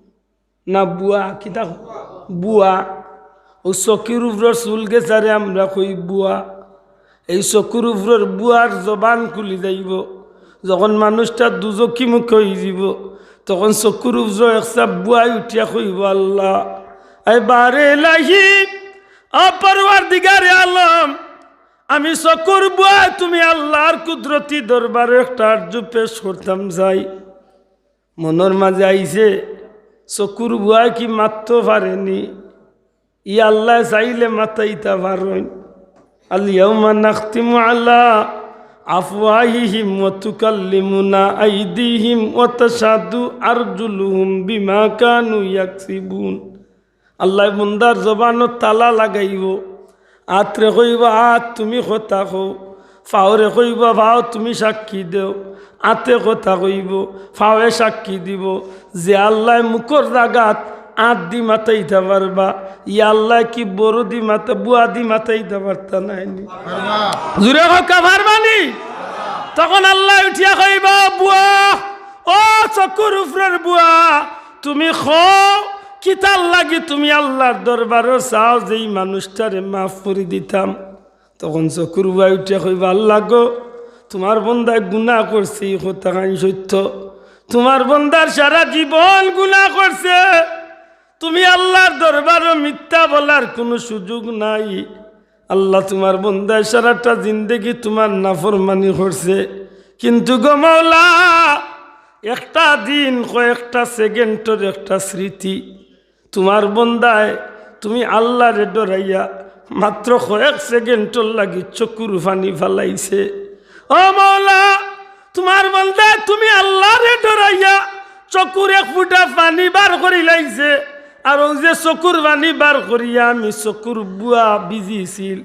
না বুয়া, কিতা? বুয়া। অউ চকুর উপরর চুল গেছারে আমরা কই বুয়া। এই চকুর উপরর বুয়ার জবান খুলি যাইবো। যখন মানুষটা দুজখি মুখে অইযিবো, তখন চকুর উপরর একচা বুয়ায় উঠিয়া কইবো, "আল্লা, এ বারে ইলাহি, আ পরওয়ারদিগারে আলম, আমি চকুর বুয়ায় তুমি আল্লাহর কুদরতি দরবারো একটা আরজু পেশ করতাম চাই। মনর মাঝে আইছে, চকুর বুয়ায় কি মাততো পারেনি? ই আল্লায় চাইলে মাতাইতা পারইন। আল ইয়াউমা নাখতিমু আলা আফওয়াহিহিম ওয়া তুকাল্লিমুনা আইদিহিম ওয়া তাশহাদু আরজুলুহুম বিমা কানু ইয়াকসিবুন। আল্লায় বন্দার জবানো তালা লাগাইবো। আতরে কইবো, "আত, তুমি কথা কও।" ফাওরে কইবো, "ফাও, তুমি সাক্ষী দেও।" আতে কথা কইবো, ফাওয়ে সাক্ষী দিবো। যে আল্লায় মুখর জাগাত আত দি মাতাইতা পারবা, ই আল্লায় কি বড় দি মাতা, বুয়া দি মাতাইতা পারতা নায়নি? জুরে কউক্কা, পারবানি? তখন আল্লায় উঠিয়া কইবা, "বুয়া, ও চকুর উপরর বুয়া, তুমি কও, কিতার লাগি তুমি আল্লাহর দরবারো চাও যে ই মানুষটারে মাফ করি দিতাম?" তখন চকুর বুয়ায় উঠিয়া কইবা, "আল্লাহ গো, তুমার বন্দায় গুনা করছে, ই কথাখান সত্য। তুমার বন্দার সারা জীবন গুনা করছে। তুমি আল্লাহর দরবারো মিথ্যা বলার কুনু সুযোগ নাই। আল্লাহ, তুমার বন্দায় সারাটা জিন্দেগি তুমার নাফরমানি করছে, কিন্তু গো মাওলা, একটা দিন, কয়েকটা সেকেন্ডর একটা স্মৃতি, তুমার বন্দায় তুমি আল্লাহরে ডরাইয়া মাত্র কয়েক সেকেন্ডর লাগি চকুর পানি ফালাইছে। ও মাওলা, তুমার বন্দায় তুমি আল্লাহরে ডরাইয়া চকুর এক ফুটা পানি বার করিলাইছে। আর অউ যে চকুর পানি বার করিয়া আমি চকুর বুয়া ভিজিছিল,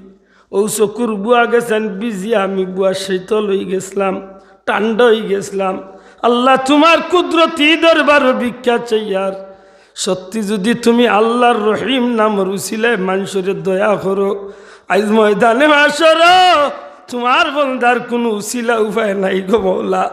অউ চকুর বুয়া গেছইন ভিজিয়া আমি বুয়া শীতল অইগেছলাম, ঠান্ডা অইগেছলাম। আল্লাহ, তুমার কুদরতি দরবারো ভিক্ষা চাইয়ার, সত্যি যুদি তুমি আল্লাহর রহিম নামর উছিলায় মানষরে দয়া করো, আইজ ময়দানে মাশরো তুমার বন্দার কুনু উছিলা উপায় নাই গো মাওলা।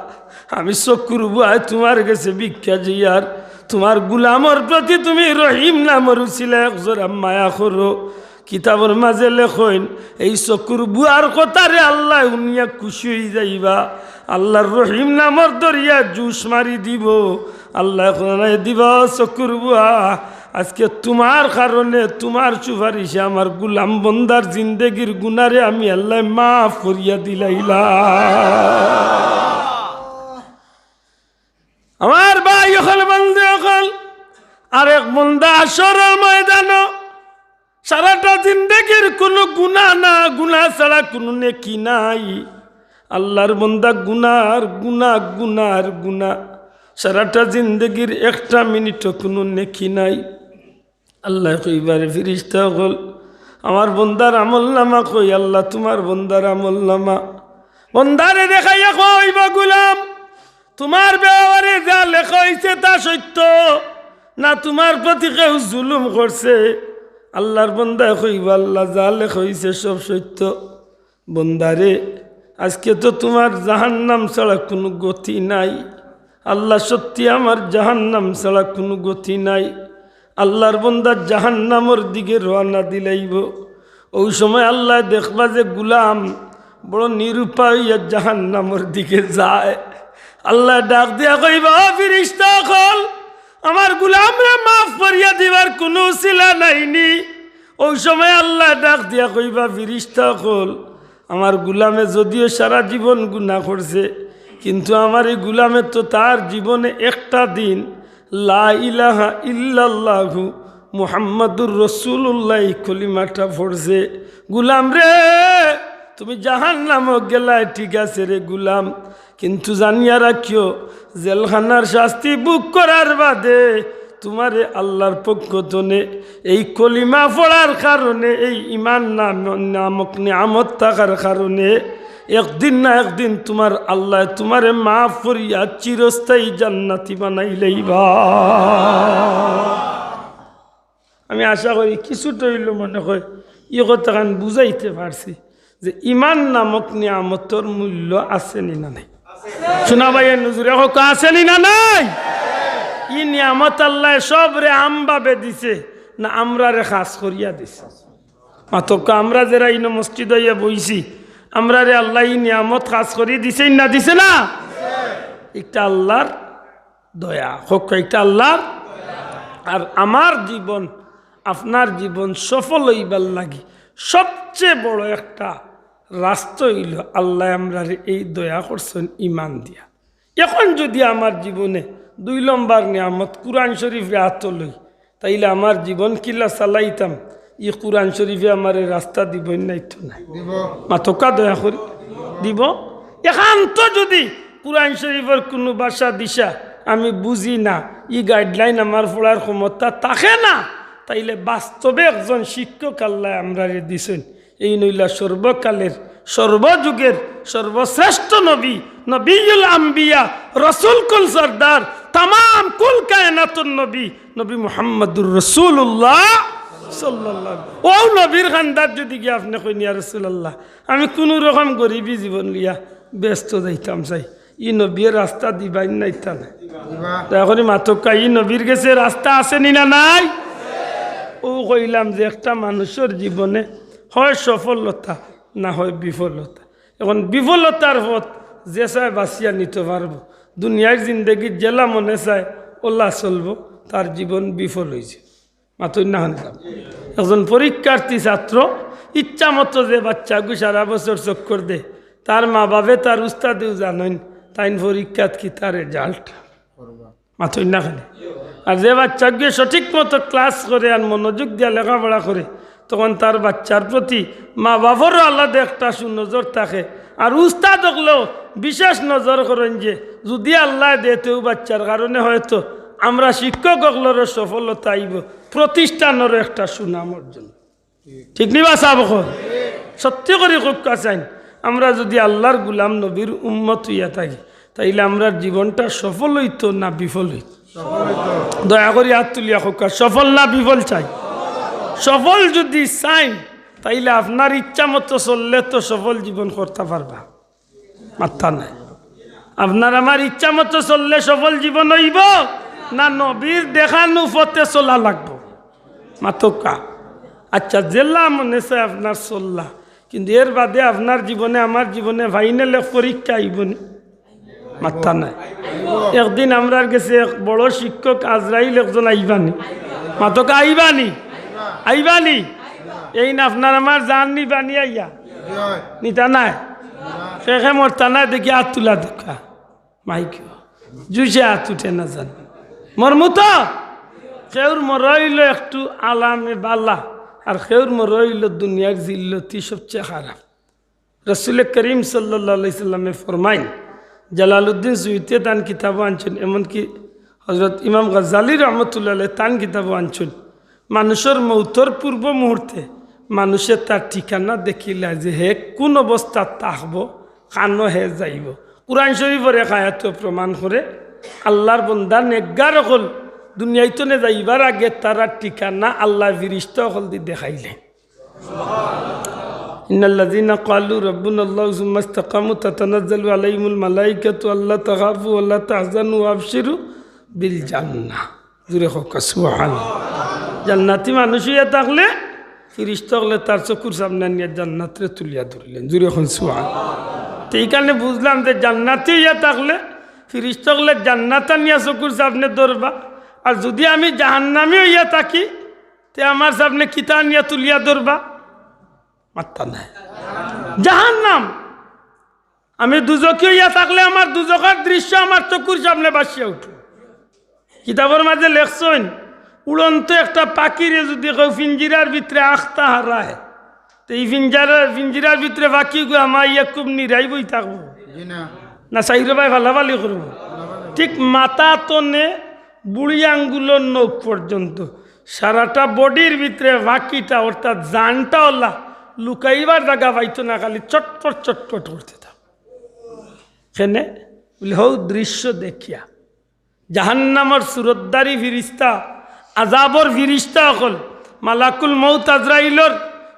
আমি চকুর বুয়ায় তুমার গেছে ভিক্ষা চাইয়ার, তুমার গুলামর প্রতি তুমি রহিম নামর উছিলায় এক জরা মায়া করো।" কিতাবর মাঝে লেখইন, এই চকুর বুয়ার কথারে আল্লায় হুনিয়া খুশি অইযাইবা। আল্লাহর রহিম নামর দরিয়া জুশ মারি দিবো। আল্লায় কইন, "এ দিবা চকুর বুয়া, আজকে তুমার কারণে, তুমার সুপারিশে আমার গুলাম বন্দার জিন্দেগির গুনারে আমি আল্লায় মাফ করিয়া দিলাইলাম।" আমার ভাই অকল, বন্ধু অকল, আরেক বন্দা হাশরর ময়দানো সারাটা জিন্দেগির কুনু গুনা না, গুনা ছাড়া কুনু নেকি নাই। আল্লাহর বন্দা গুনার গুনা, গুনার গুনা, সারাটা জিন্দেগির একটা মিনিটও কুনু নেকি নাই। আল্লায় কইবা, "রে ফিরিস্তা অকল, আমার বন্দার আমলনামা কই?" "আল্লাহ, তুমার বন্দার আমলনামা।" বন্দারে দেখাইয়া কইবা, "গুলাম, তুমার বেওয়ারে যা লেখা অইছে তা সত্য, না তুমার প্রতি কেউ জুলুম করছে?" আল্লাহর বন্দায় কইবা, "আল্লাহ, যা লেখা অইছে সব সত্য।" বন্দারে, আজকে তো তুমার জাহান্নাম ছাড়া কুনু গতি নাই। আল্লাহ, সত্যি আমার জাহান্নাম ছাড়া কুনু গতি নাই। আল্লাহর বন্দা জাহান্নামর দিকে রওয়ানা দিলাইবো। অউ সময় আল্লায় দেখবা যে গুলাম বড় নিরুপায় অইয়া জাহান্নামর দিকে যায়। আল্লায় ডাক দিয়া কইবা, "ও ফিরিস্তা অকল, আমার গুলামরে মাফ করিয়া দিবার কুনু উছিলা নাইনি?" অউ সময় আল্লায় ডাক দিয়া কইবা, "ফিরিস্তা অকল, আমার গুলামে যদিও সারা জীবন গুনা করছে, কিন্তু আমার ই গুলামে তো তার জীবনে একটা দিন লা ইলাহা ইল্লাল্লাহু মুহাম্মাদুর রাসূলুল্লাহ ই কলিমাটা পড়ছে। গুলাম রে, তুমি জাহান্নামো গেলায় ঠিক আছে রে গুলাম, কিন্তু জানিয়া রাখিও, জেলখানার শাস্তি ভোগ করার বাদে তুমারে আল্লাহর পক্ষ তনে এই কলিমা পড়ার কারণে, এই ইমান নাম-, নামক নিয়ামত থাকার কারণে একদিন না একদিন তুমার আল্লায় তুমারে মাফ করিয়া চিরস্থায়ী জান্নাতি বানাইলাইবা।" আমি আশা করি কিছুটা অইলেও মনে অয় ই কথাখান বুঝাইতে পারছি যে ইমান নামক নিয়ামতর মূল্য আছে নি না নাই? শুনা ভাই, নজরে কউক্কা, আছে নি না নাই? ই নিয়ামত আল্লায় সবরে আমভাবে দিছে না আমরারে খাছ করিয়া দিছে? মাতউক্কা, আমরা যেরা ইনো মসজিদো আইয়া বইছি, আমরারে আল্লায় ই নিয়ামত খাছ করি দিছে না দিছে না? ইটা আল্লাহর দয়া। কউক্কা, ইটা আল্লাহর। আর আমার জীবন, আপনার জীবন সফল অইবার লাগি সবচেয়ে বড় একটা রাস্তা অইলো আল্লায় আমরারে এই দয়া করছইন ইমান দিয়া। এখন যুদি আমার জীবনে দুই লম্বর নিয়ামত কুরআন শরীফরে আতো লই, তাইলে আমার জীবন কিলা চালাইতাম, ই কুরআন শরীফে আমারে রাস্তা দিবো নাইতো নায়? মাতউক্কা দয়া করি, দিবো। একান্ত যুদি কুরআন শরীফর কুনু ভাষা দিশা আমি বুঝি না, ই guideline আমার পড়ার ক্ষমতা থাকে না, তাইলে বাস্তবে একজন শিক্ষক আল্লায় আমরারে দিছইন। এইন অইলা সর্বকালের, সর্বযুগের সর্বশ্রেষ্ঠ নবী, নবিয়ুল আম্বিয়া, রসুল কুল সর্দার, তামাম কুল কায়নাতুর নবী, নবী মুহাম্মাদুর রাসূলুল্লাহ সাল্লাল্লাহু আলাইহি ওয়াসাল্লাম। অউ নবীর কান্দাত যুদি গিয়া আপনে কইন, "ইয়া রাসূলুল্লাহ, আমি কুনু রকম গরিবি জীবন লইয়া বেহেস্তো যাইতাম চাই, ই নবীয়ে রাস্তা দিবা নাইতা নায়?" দয়া করি মাতউক্কা, ই নবীর গেছে রাস্তা আছে নি না নাই? অউ কইলাম যে একটা মানুষর জীবনে হয় সফলতা, না হয় বিফলতা। এখন বিফলতার পথ যে চায় বাছিয়া নিতো পারবো, দুনিয়ার জিন্দেগিত যেলা মনে চায় অলা চলবো, তার জীবন বিফল অইছে। মাতইন না কেনে? একজন পরীক্ষার্থী ছাত্র, ইচ্ছা মতো যে বাচ্চাগু সারা বছর চক্কর দে, তার মা বাফে তার উস্তাদেউ জানইন, তাইন পরীক্ষাত কিতা result। মাতইন না কেনে? আর যে বাচ্চাগুয়ে সঠিক মতো class করে আর মনোযোগ দিয়া লেখাপড়া করে, তখন তার বাচ্চার প্রতি মা বাফরও আলাদা একটা সুনজর থাকে। আর উস্তাদ অকলেও বিশেষ নজর করইন যে যুদি আল্লায় দে তে অউ বাচ্চার কারণে হয়তো আমরা শিক্ষক অকলরও সফলতা আইবো, প্রতিষ্ঠানরও একটা সুনাম অর্জন। ঠিক নি বা সাব অকল? সত্যি করি কউক্কা চাইন, আমরা যুদি আল্লার গুলাম নবীর উম্মত অইয়া থাকি, তাইলে আমরার জীবনটা সফল অইতো না বিফল অইতো? দয়া করি আত তুলিয়া কউক্কা, সফল না বিফল চাই? সফল যুদি চাইন, তাইলে আপনার ইচ্ছা মতো চললে তো সফল জীবন করতা পারবা? মাতইন না। আপনার আমার ইচ্ছা মতো চললে সফল জীবন অইবো, না নবীর দেখানো পথে চলা লাগবো? মাতউক্কা। আচ্ছা, যেলা মনে চায় আপনার চললা, কিন্তু এর বাদে আপনার জীবনে, আমার জীবনে final এক পরীক্ষা আইবো নি? মাতইন না। একদিন আমরার গেছে এক বড় শিক্ষক আজরাইল একজন আইবা নি? মাতউক্কা, আইবা নি? আইবা নি? এইন আপনার আমার জান নিবা নি আইয়া? নিতা নায়? কে কে মরতা নায় দেখি আত তুলা দেউক্কা। মাইক, জুইছে আত উঠে না জানি। মরমু তো? কেউর মরা অইলো একটু আরামে বালা, আর কেউর মরা অইলো দুনিয়ার জিল্লতি সবচেয়ে খারাপ। রসুলে করিম সাল্লাল্লাহু আলাইহি সাল্লামে ফরমাইন, জালালউদ্দিন সুয়ুতিয়ে তান কিতাবো আনছইন, এমনকি হজরত ইমাম গাজ্জালী রহমতুল্লাহ আলাইহি তান কিতাবো আনছইন, মানুষর মউতর পূর্ব মুহূর্তে মানুষে তার ঠিকানা দেখিলা যে হে কুন অবস্থাত থাকবো, কানো হে যাইবো। কুরআন শরীফর এক আয়াতো প্রমাণ করে, আল্লার বন্দা নেকগার অকল দুনিয়াইতনে যাইবার আগে তারার ঠিকানা আল্লায় ফিরিস্তা অকলদি দেখাইলে। إن الذين قالوا ربنا الله ثم استقاموا تتنزل عليهم الملائكة ألا تخافوا ولا تحزنوا وأبشروا بالجنة। জুরে কউক্কা, সুবহানাল্লাহ। জান্নাতি মানুষ অইয়া থাকলে ফিরিস্তা অকলে তার চকুর সামনে আনিয়া জান্নাতরে তুলিয়া ধরিলেন। জুরে কউক্কা, সুবহানাল্লাহ। তে ইখানে বুঝলাম যে জান্নাতি অইয়া থাকলে ফিরিস্তা অকলে জান্নাত আনিয়া চকুর সামনে ধরবা, আর যুদি আমি জাহান্নামি অইয়া থাকি, তে আমার সামনে কিতা আনিয়া তুলিয়া ধরবা? মাতইন না। জাহান্নাম। আমি দুজখি অইয়া থাকলে আমার দুজখর দৃশ্য আমার চকুর সামনে ভাসিয়া উঠবো। কিতাবর মাঝে লেখছইন, উড়ন্ত একটা পাখিরে যুদি কেউ পিঞ্জিরার ভিতরে আখতা হারায়, তে ই পিঞ্জারা-, পিঞ্জিরার ভিতরে পাখিগু হামাইয়া খুব নিরাই বই থাকবো? জি না। না, চাইরোবায় ফালাফালি করবো? ঠিক মাথা তনে বুড়ি আঙ্গুলর নখ পর্যন্ত সারাটা বডির ভিতরে পাখিটা, অর্থাৎ জানটা অলা লুকাইবার জাগা পাইতো না, খালি চটপট চটপট করতে থাকবো। কেনে? বলে, হউ দৃশ্য দেখিয়া। জাহান্নামর সুরতধারী ফিরিস্তা, আজাবর ফিরিস্তা অকল, মালাকুল মউত আজরাইলর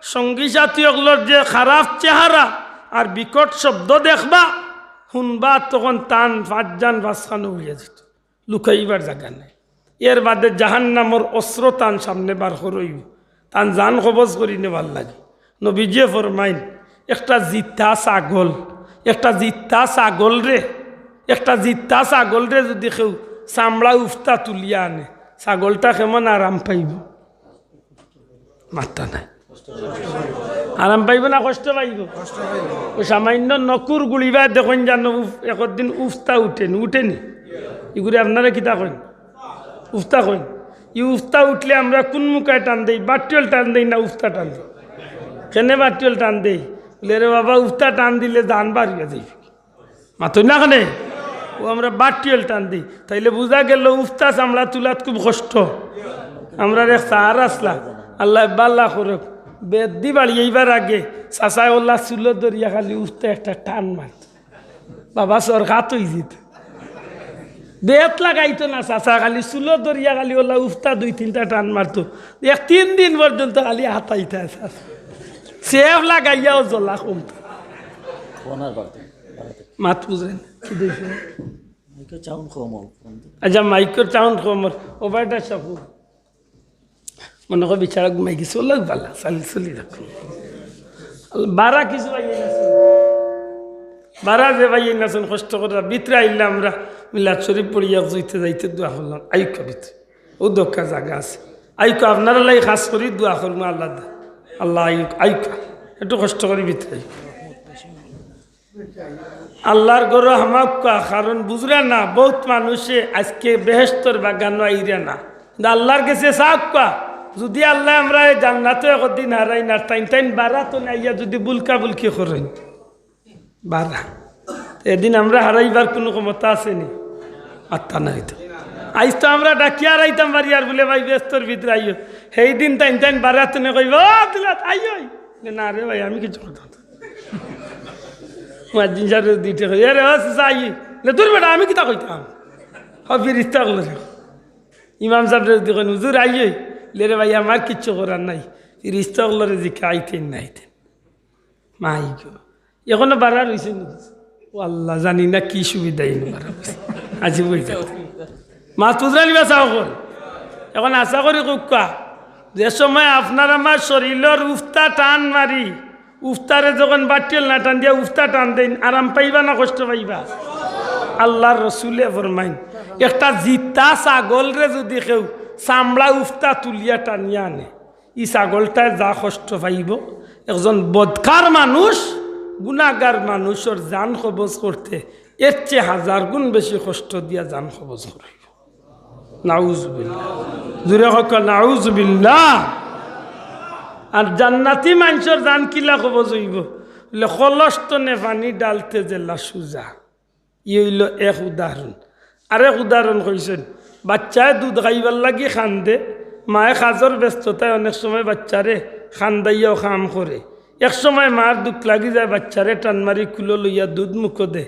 সঙ্গী সাথী অকলর যে খারাপ চেহারা আর বিকট শব্দ দেখবা, হুনবা, তখন তান পাঁচজান পাঁচখানো উড়িয়া যিতো, লুকাইবার জাগা নাই। এর বাদে জাহান্নামর অস্ত্র তান সামনে বার করইবো, তান জান কবজ করি নেবার লাগি। নবীজিয়ে ফরমাইন, একটা জিতা ছাগল, একটা জিতা ছাগলরে, একটা জিতা ছাগলরে যুদি কেউ চামড়া উফতা তুলিয়া আনে, ছাগলটা কেমন আরাম পাইবো? মাতইন না। আরাম পাইবো না কষ্ট পাইবো? অউ সামাইন্য নকুর গুড়িবায় দেখইন জানো, উফ-, একদিন উফতা উঠেনি, উঠেনি? ইগুরে আপনারা কিতা কইন? উফতা কইন। ই উফতা উঠলে আমরা কুন মুখায় টান দেই? বাটিওল টান দেই না উফতা টান দেই? কেনে বাটিওল টান দেই? বলে, "রে বাবা, উফতা টান দিলে জান বারইয়া যাইবো।" মাতইন না কেনে? অউ আমরা বাটিওল টান দেই। তাইলে বুঝা গেল উফতা চামড়া তুলাত খুব কষ্ট। আমরার এক স্যার আছলা, আল্লায় ভালা করউক, বেতদি বাড়িয়াইবার আগে চাচায় অলা চুলো ধরিয়া খালি উফতা একটা টান মারতো। বাবা, সরকাত অইযিত। বেত লাগাইতো না চাচায়, খালি চুলো ধরিয়া খালি অলা উফতা দুই তিনটা টান মারতো। এক তিন দিন পর্যন্ত খালি হাতাইতা চাচায়। সেফ লাগাইয়াও জ্বলা কমতো। মাত বুঝইন? কি দেখে? মাইকর sound কম অর। আচ্ছা, মাইকর sound কম অর। ও ভাইটা সাপু। মনে কয় বিচারা ঘুমাই গেছে, অলা ভালা, চালি চলি রাখো। বারা কিছু ভাইয়াইন আছইন। বারা যে ভাইয়াইন আছইন, কষ্ট করিয়া ভিতরে আইলা আমরা মিলাদ শরীফ পড়িয়া জইতে যাইতে দোয়া করলাম। আইউক্কা ভিতরে। অউ দক্কা জাগা আছে। আইউক্কা আপনারার লাগি খাছ করি দোয়া করমু আল্লাহ দা। আল্লাহ আইউক্কা, আইউক্কা। একটু কষ্ট করি ভিতরে আইউক্কা। আল্লার ঘরো হামাউক্কা, কারণ বুঝরা না, বউত মানুষে আইজকে বেহেশতর বাগানো আইরা না। কিন্তু আল্লার গেছে চাউক্কা, যুদি আল্লায় আমরারে জান্নাতো একদিন হারাইন, আর তাইন তাইন বারা তনে আইয়া যুদি বুলকা বুলকি করইন, বারা। এদিন আমরা হারাইবার কুনু ক্ষমতা আছেনি? আত্তা নাই তো। আইজ তো আমরা ডাকিয়া হারাইতাম পারি, আর বুলে, "ভাই, বেহেশতর ভিতরে আইও।" হেইদিন তাইন তাইন বারা তনে কইবা, "ও দুলাত, আইও।" না রে ভাই, আমি কিচ্ছু করতাম না। মুয়াজ্জিন সাবরে যুদি কই, "এ রে, ও চাচা, আইও।" না, "দূর বেটা, আমি কিতা কইতাম?" হ, ফিরিস্তা অকলরে। ইমাম সাবরে যুদি কইন, "হুজুর, আইও।" লে, "রে ভাই, আমার কিচ্ছু করার নাই।" ফিরিস্তা অকলরে জিকা, "আইতেন না আইতেন?" মাই গো, এখনো বারা রইছে নি? ও আল্লাহ, জানি না কি সুবিধা ইনো বারা রইছে। আজি বই যাও। মাত বুঝরা নি বা চাও অকল? এখন আশা করি কউক্কা, যে সময় আপনার আমার শরীলর উফতা টান মারি, উফতারে যখন বাটিওল না টান দিয়া উফতা টান দেইন, আরাম পাইবা না কষ্ট পাইবা? আল্লার রসুলে ফরমাইন, একটা জিতা ছাগলরে যুদি কেউ চামড়া উফতা তুলিয়া টানিয়া আনে, ই ছাগলটায় যা কষ্ট পাইবো, একজন বদকার মানুষ, গুনাগার মানুষর জান কবজ করতে এর চেয়ে হাজার গুণ বেশি কষ্ট দিয়া জান কবজ করইবো। নাউজুবিল্লাহ। জুরে কউক্কা, নাউজুবিল্লাহ। আর জান্নাতি মানষর জান কিলা কবজ অইবো? বলে, কলস তনে পানি ঢালতে যেলা সুজা। ই অইলো এক উদাহরণ। আরেক উদাহরণ কইছইন, বাইচ্চায় দুধ খাইবার লাগি কান্দে, মায়ে কাজর ব্যস্ততায় অনেক সময় বাইচ্চারে কান্দাইয়াও কাম করে। এক সময় মার দুখ লাগি যায়, বাইচ্চারে টান মারি কুলো লইয়া দুধ মুখো দে।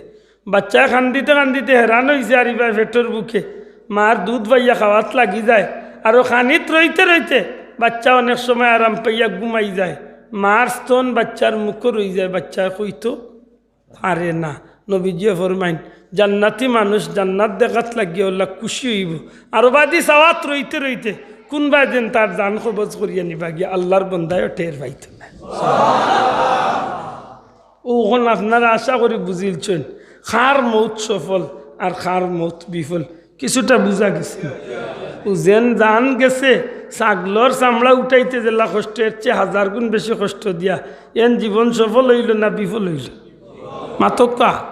বাইচ্চায় কান্দিতে কান্দিতে হেরান অইছে, আর ইবায় পেটর ভুকে মার দুধ পাইয়া খাওয়াত লাগি যায়। আরো খানিত রইতে রইতে বাইচ্চা অনেক সময় আরাম পাইয়া ঘুমাই যায়। মার স্তন বাইচ্চার মুখো রই যায়, বাইচ্চায় কইতো পারে না। নবীজিয়ে ফরমাইন, জান্নাতি মানুষ জান্নাত দেখাত লাগিয়া অলা খুশি অইবো। আরো বাদি চাওয়াত রইতে রইতে কুনবায় যেন তার জান কবজ করিয়া নিবা গিয়া, আল্লার বন্দায়ও টের পাইতো না। অখন আপনারা আশা করি বুঝিলছইন, কার মউত সফল আর কার মউত বিফল। কিছুটা বুঝা গেছে। অউ যেন জান গেছে, ছাগলর চামড়া উঠাইতে যেলা কষ্ট, এর চেয়ে হাজার গুণ বেশি কষ্ট দিয়া, এন জীবন সফল অইলো না বিফল অইলো? মাতউক্কা।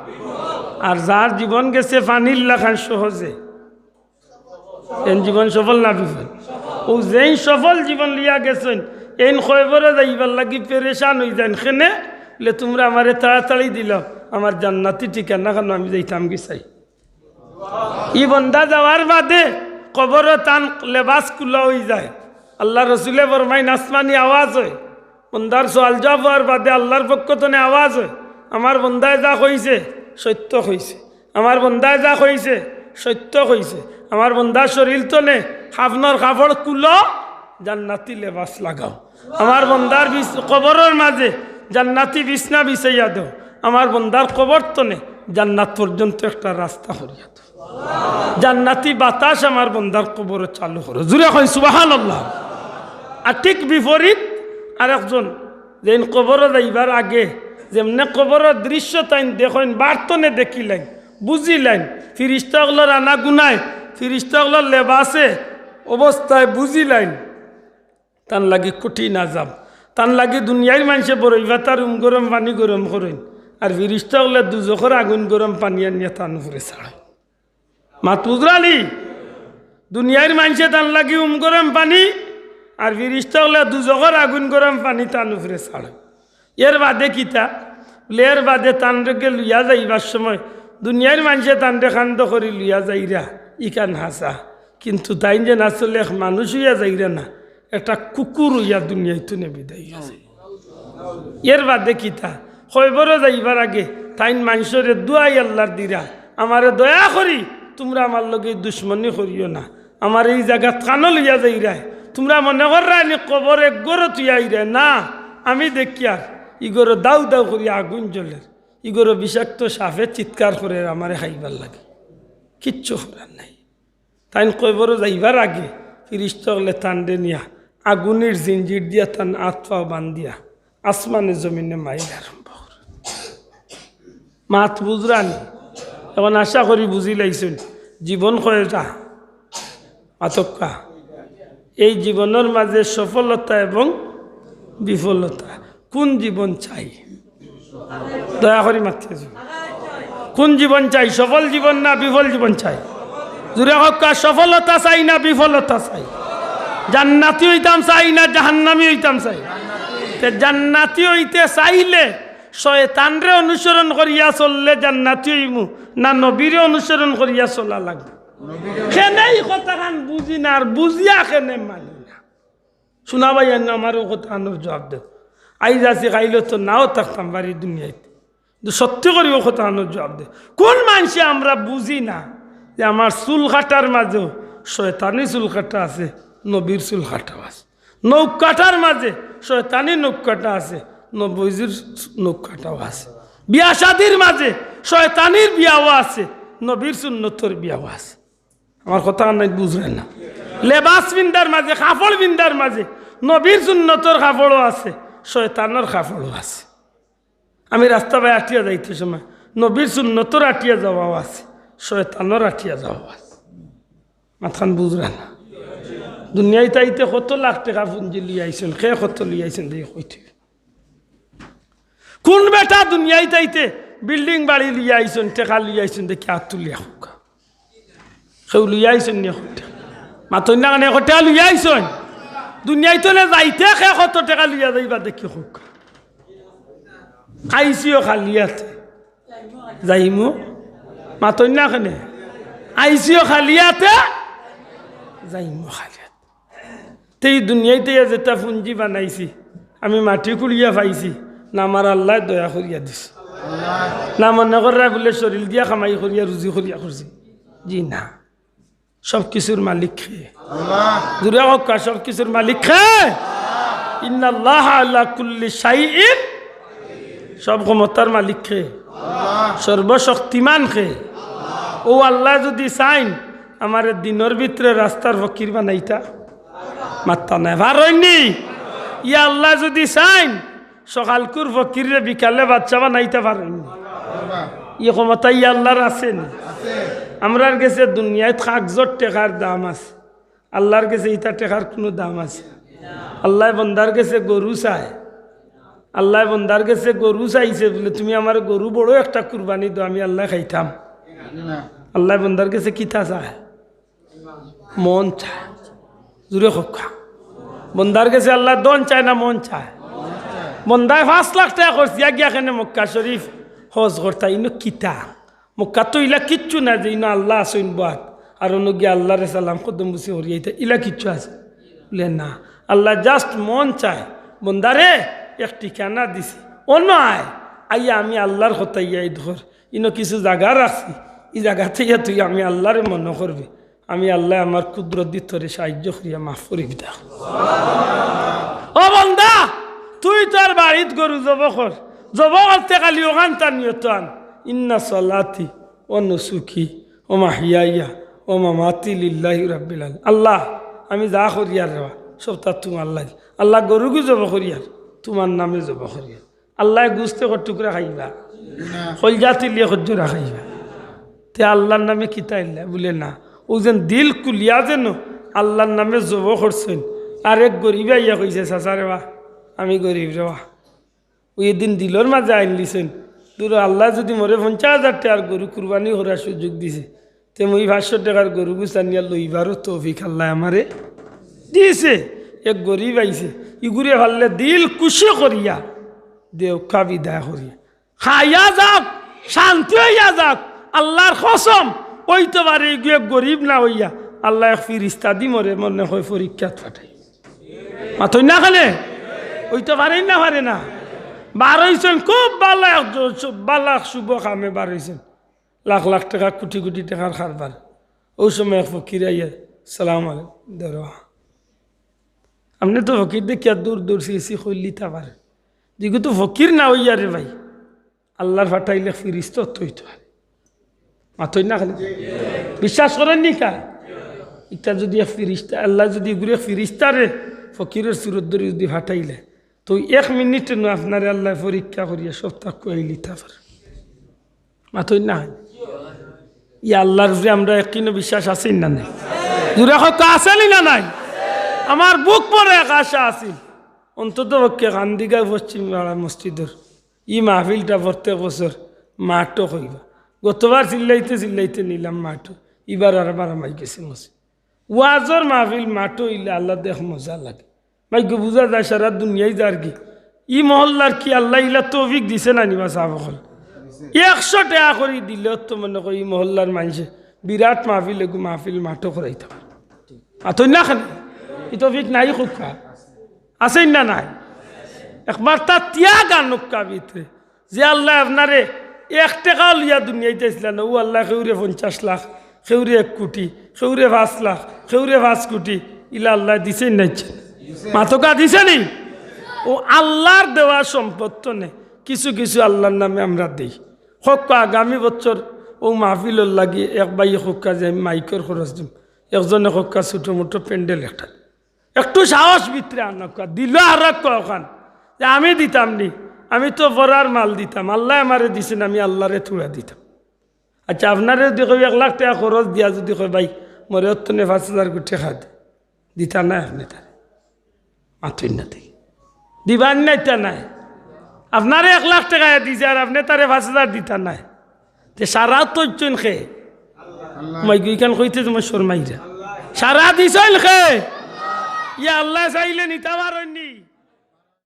আর যার জীবন গেছে পানির লাখান সহজে, এন জীবন সফল না বিফল? অউ যেইন সফল জীবন লইয়া গেছইন, এইন কয়বরো যাইবার লাগি পেরেশান অইযাইন। কেনে? বলে, "তুমরা আমারে তাড়াতাড়ি দিলাও, আমার জান্নাতি ঠিকানা খানো আমি যাইতাম গি চাই।" ই বন্দা যাওয়ার বাদে কবরো তান লেবাস খুলা অইযায়। আল্লার রসুলে ফরমাইন, আসমানি আওয়াজ অয়, বন্দার সওয়াল জওয়াব অওয়ার বাদে আল্লার পক্ষ তনে আওয়াজ অয়, "আমার বন্দায় যা কইছে, সত্য কইছে। আমার বন্দায় যা কইছে, সত্য কইছে। আমার বন্দার শরীল তনে কাফনর কাপড় খুলো, জান্নাতি লেবাস লাগাও।" আমার বন্দার বিছ-, কবরর মাঝে জান্নাতি বিছনা বিছাইয়া দেও। আমার বন্দার কবর তনে জান্নাত পর্যন্ত একটা রাস্তা করিয়া দেও। জান্নাতি বাতাস আমার বন্দার কবরো চালু করো। জুরে কইন সুবহানাল্লাহ। আর ঠিক বিপরীত আরেকজন, যেইন কবরো যাইবার আগে যেমনে কবরর দৃশ্য তাইন দেখইন, বারতনে দেখিলাইন, বুঝিলাইন, ফিরিস্তা অকলর আনাগুনায়, ফিরিস্তা অকলর লেবাসে অবস্থায় বুঝিলাইন, তান লাগি কঠিন আযাব। তান লাগি দুনিয়ার মানষে বড়ই পাতার উম গরম পানি গরম করইন, আর ফিরিস্তা অকলে দুজখর আগুন গরম পানি আনিয়া তান উপরে ছাড়ইন। মাত বুঝরানি? দুনিয়ার মানষে তান লাগি উম গরম পানি, আর ফিরিস্তা অকলে দুজখর আগুন গরম পানি তান উপরে ছাড়ইন। এর বাদে কিতা? বুলে, এর বাদে তানরে লইয়া যাইবার সময় দুনিয়ার মানষে তানরে কান্দো করি লইয়া যাইরা, ইখান হাছা। কিন্তু তাইন যেন আসলে এক মানুষ অইয়া যাইরা না, একটা কুকুর অইয়া দুনিয়াইত নে বিদায় গেছে। এর বাদে কিতা? কয়বরো যাইবার আগে তাইন মানষরে দোয়াই আল্লার দিরা, "আমারে দয়া করি তুমরা আমার লগে দুশমনি করিও না, আমারে ই জাগাত কানো লইয়া যাইরায়, তুমরা মনে কররায়নি কবর এক ঘরো থুইয়া আইরায়, না, আমি দেখিয়ার ই ঘরো দাউ দাউ করি আগুন জ্বলের, ই ঘরো বিষাক্ত সাপে চিৎকার করের আমারে খাইবার লাগি, কিচ্ছু করার নাই।" তাইন কয়বরো যাইবার আগে ফিরিস্তা অকলে তানরে নিয়া আগুনের জিঞ্জির দিয়া তান আত পাও বান্ধিয়া আসমানে জমিনে মাইল আরম্ভ করে। মাত বুঝরানি? এখন আশা করি বুঝিলাইছইন। জীবন কয়টা? মাতউক্কা। এই জীবনর মাঝে সফলতা এবং বিফলতা, কোন জীবন চাই? দয়া করি মাতিয়া কউক্কা। কোন জীবন চাই? সফল জীবন না বিফল জীবন চাই? জুরে কউক্কা, সফলতা চাই না বিফলতা চাই? জান্নাতি অইতাম চাই না জাহান্নামি অইতাম চাই? তে জান্নাতি অইতে চাইলে শয়তানরে অনুসরণ করিয়া চললে জান্নাতি অইমু, না নবীরে অনুসরণ করিয়া চলা লাগবো? কেনে ই কথাখান বুঝি না, আর বুঝিয়া কেনে মানি না? শুনা ভাই, আইন আমারে ও কথাখানর জুয়াব দেও। আইজ আছি, কাইল তো নাও থাকতাম পারি দুনিয়াইত। কিন্তু সত্যি করি ও কথাখানর জুয়াব দেও। কোন মানষে আমরা বুঝি না যে আমার চুল কাটার মাঝেও শয়তানি চুল কাটা আছে, নবীর চুল কাটাও আছে? নখ কাটার মাঝে শয়তানি নখ কাটা আছে, নবীজির নখ কাটাও আছে। বিয়া শাদির মাঝে শয়তানির বিয়াও আছে, নবীর সুন্নতর বিয়াও আছে। আমার কথা আর নাই, বুঝরা না? লেবাস পিন্দার মাঝে, কাপড় পিন্দার মাঝে নবীর সুন্নতর কাপড়ও আছে, শয়তানর কাপড়ও আছে। আমি রাস্তা বায় আটিয়া যাইতে সময় নবীর সুন্নতর আটিয়া যাওয়াও আছে, শয়তানর আটিয়া যাওয়াও আছে। মাতখান বুঝরা না? দুনিয়াইত আইতে কত লাখ টেকা পুঞ্জি লইয়া আইছইন, কে কত লইয়া আইছইন দেখি কইতে। কোন বেটা দুনিয়াইত আইতে বিল্ডিং বাড়ি লইয়া আইছইন, টেকা লইয়া আইছইন দেখি আত তুলিয়া কউক্কা। কেউ লইয়া আইছইন নি কউক্কা? মাতইন না কেনে? কউক্কা, লইয়া আইছইন। দুনিয়াইত নে যাইতে কে কত টেকা লইয়া যাইবা দেখি কউক্কা। আইছিও খালি আতে, যাইমু। মাতইন না কেনে? আইছিও খালি আতে, যাইমু খালি আতে। তে ই দুনিয়াইত আইয়া যেটা পুঞ্জি বানাইছি, আমি মাটি খুঁড়িয়া পাইছি, না আমার আল্লায় দয়া করিয়া দিছে, না মনে কররা বুলে শরীর দিয়া কামাই করিয়া রুজি করিয়া করছি। জি না, সব কিছুর মালিক কে? আল্লাহ। জুরে কউক্কা, সব কিছুর মালিক কে? ইন্নাল্লাহা আলা কুল্লি শাইইন, সব ক্ষমতার মালিক কে? আল্লাহ। সর্বশক্তিমান কে? অউ আল্লায় যুদি চাইন, আমারে দিনর ভিতরে রাস্তার ফকির বানাইতা, মাতরা নায়, পারইন নি? ই আল্লায় যুদি চাইন, সকালকুর ফকিররে বিকালে বাদশা বানাইতা পারইন নি? ই ক্ষমতা ই আল্লার আছে নি? আমরার গেছে দুনিয়াইত কাগজর টেকার দাম আছে, আল্লার গেছে ইতা টেকার কুনু দাম আছে? আল্লায় বন্দার গেছে গরু চায়, আল্লায় বন্দার গেছে গরু চাইছে বুলে, "তুমি আমারে গরু বড় একটা কুরবানি দেও, আমি আল্লায় খাইতাম।" আল্লায় বন্দার গেছে কিতা চায়? মন চায়। জুরে কউক্কা। বন্দার গেছে আল্লায় ধন চায় না মন চায়? বন্দায় পাঁচ লাখ টেকা খরচ দিয়া গিয়া কেনে মক্কা শরীফ হজ করতা, ইনো কিতা? মক্কাত তো ইলা কিচ্ছু নাই যে ইনো আল্লা আছইন বওয়াত, আর অনো গিয়া আল্লারে সালাম কদম বুসি করি আইতা, ইলা কিচ্ছু আছে? বুলে না, আল্লায় just মন চায়, বন্দারে এক ঠিকানা দিছি, অনো আয়, আইয়া আমি আল্লার কথা ইয়াদ কর, ইনো কিছু জাগা রাখছি, ই জাগাত আইয়া তুই আমি আল্লারে মনো করবে, আমি আল্লায় আমার কুদরত দি তোরে সাহায্য করিয়া মাফ করি দিতা। ও বন্দা, তুই তোর বাড়িত গরু জবো কর, জবো করতে খালি অখানতা নিয়ত আন, ইন্না সলাতি ওয়া নুসুকি ওয়া মাহইয়ায়া ওয়া মামাতি লিল্লাহি রাব্বিল আলামিন। আল্লা, আমি যা করিয়ার রেবা, সবতা তুমার লাগি। আল্লা, গরুগু জবো করিয়ার, তুমার নামে জবো করিয়ার। আল্লায় গুস্তে কর টুকরা খাইবা? না। কইলজা তিলিয়ে কর জুড়া খাইবা? তে আল্লার নামে কিতা আইলা? বুলে না। অউ যেন দিল খুলিয়া যেন আল্লার নামে জবো করছইন। আর এক গরিবে আইয়া কইছে, "চাচা রেবা, আমি গরিব রে বা। অউ এদিন দিলর মাঝে আইন দিছইন, দুরো আল্লায় যুদি মরে পঞ্চাশ হাজার টেকার গরু কুরবানি করার সুযোগ দিছে, তে মুই পাঁচশো টেকার গরু গুছ আনিয়া লইবারও তৌফিক আল্লায় আমারে দিছে। এক গরিব আইছে, ইগুরে পারলে দিল খুশি করিয়া দেউক্কা বিদায় করিয়া। খাইয়া যাউক, শান্তি অইয়া যাউক। আল্লার কসম, অইতো পারে ইগু এক গরিব না অইয়া আল্লায় এক ফিরিস্তা দি মরে মনে কয় পরীক্ষাত পাঠাই। মাতইন না কেনে? অইতো পারে না, পারে না? বার অইছইন খুব ভালা এক জ-, ভালা এক শুভ কামে বার অইছইন। লাখ লাখ টেকা, কুটি কুটি টেকার কারবার। অউ সময় এক ফকির আইয়া, "সালাম আলাইকুম।" ধরো, আপনে তো ফকির দেখিয়া দূর দূর ছিছি কইলিতা পারে। ইগু তো ফকির না অইয়া রে ভাই, আল্লার পাঠাইলে ফিরিস্তা অইতো পারে। মাতইন না কেনে? বিশ্বাস করইন নি কা? ইটা যুদি এক ফিরিস্তা, আল্লায় যুদি ইগুরে এক ফিরিস্তারে ফকিরর সুরত ধরি যুদি পাঠাইলে, তে এক মিনিটে নু আপনারে আল্লায় পরীক্ষা করিয়া সবতা খুয়াইলিতা পারে। মাতইন না কেনে? ই আল্লার উপরে আমরার একিন বিশ্বাস আছে না নাই? জুরে কউক্কা, আছে নি না নাই? আমার বুক ভরে এক আশা আছিল, অন্তত পক্ষে কান্দিগাঁও পশ্চিম পাড়া মসজিদর ই মাহফিলটা প্রত্যেক বছর মাঠো অইবা। গতবার চিল্লাইতে চিল্লাইতে নিলাম মাঠো, ইবার আরবার হামাই গেছে মসজিদ। ওয়াজর মাহফিল মাঠো অইলে আলাদা এক মজা লাগে। ভাইগ্য বুঝা যায় সারা দুনিয়াই যারগি। ই মহল্লার কি আল্লায় ইলা তৌফিক দিছে না নি বা সাব অকল? একশো টেকা করি দিলেও তো মনে কয় ই মহল্লার মানষে বিরাট মাহফিল, এগু মাহফিল মাঠো করাইতা পারে। মাতইন না কেনে? ই তৌফিক নাই কউক্কা? আছে না নাই? একবার তার ত্যাগ আনউক্কা ভিতরে। যে আল্লায় আপনারে এক টেকাও লইয়া দুনিয়াইত আইছলা না, অউ আল্লায় কেউরে পঞ্চাশ লাখ, কেউরে এক কুটি, কেউরে পাঁচ লাখ, কেউরে পাঁচ কুটি, ইলা আল্লায় দিছইন না ইচ্ছা? মাতউক্কা, দিছে নি? অউ আল্লার দেওয়া সম্পদ থনে কিছু কিছু আল্লার নামে আমরা দেই। কউক্কা, আগামী বছর অউ মাহফিলর লাগি এক ভাইয়ে কউক্কা যে আমি মাইকর খরচ দিমু, একজনে কউক্কা ছোটো মোটো প্যান্ডেল একটা। একটু সাহস ভিতরে আনউক্কা, দিল আরক কউক্কা যে আমি দিতাম নি, আমি তো পরার মাল দিতাম, আল্লায় আমারে দিছইন, আমি আল্লারে থুড়া দিতাম। আচ্ছা, আপনারে যুদি কই এক লাখ টেকা খরচ দিয়া যুদি কই, "ভাই, মরে অর থনে পাঁচ হাজার গুটি টেকা দে", দিতা নায় আপনে তারে? মাতইন না দেখি। দিবা নি না ইতা নায়? আপনারে এক লাখ টেকা দিছে আর আপনে তারে পাঁচ হাজার দিতা নায়। তে সারা তো অইছইন কে? মাইগ্য ইখান কইতে তুমার শরমাইরা। সারা দিছইন কে? ইয়া আল্লায় চাইলে নিতা পারইন নি।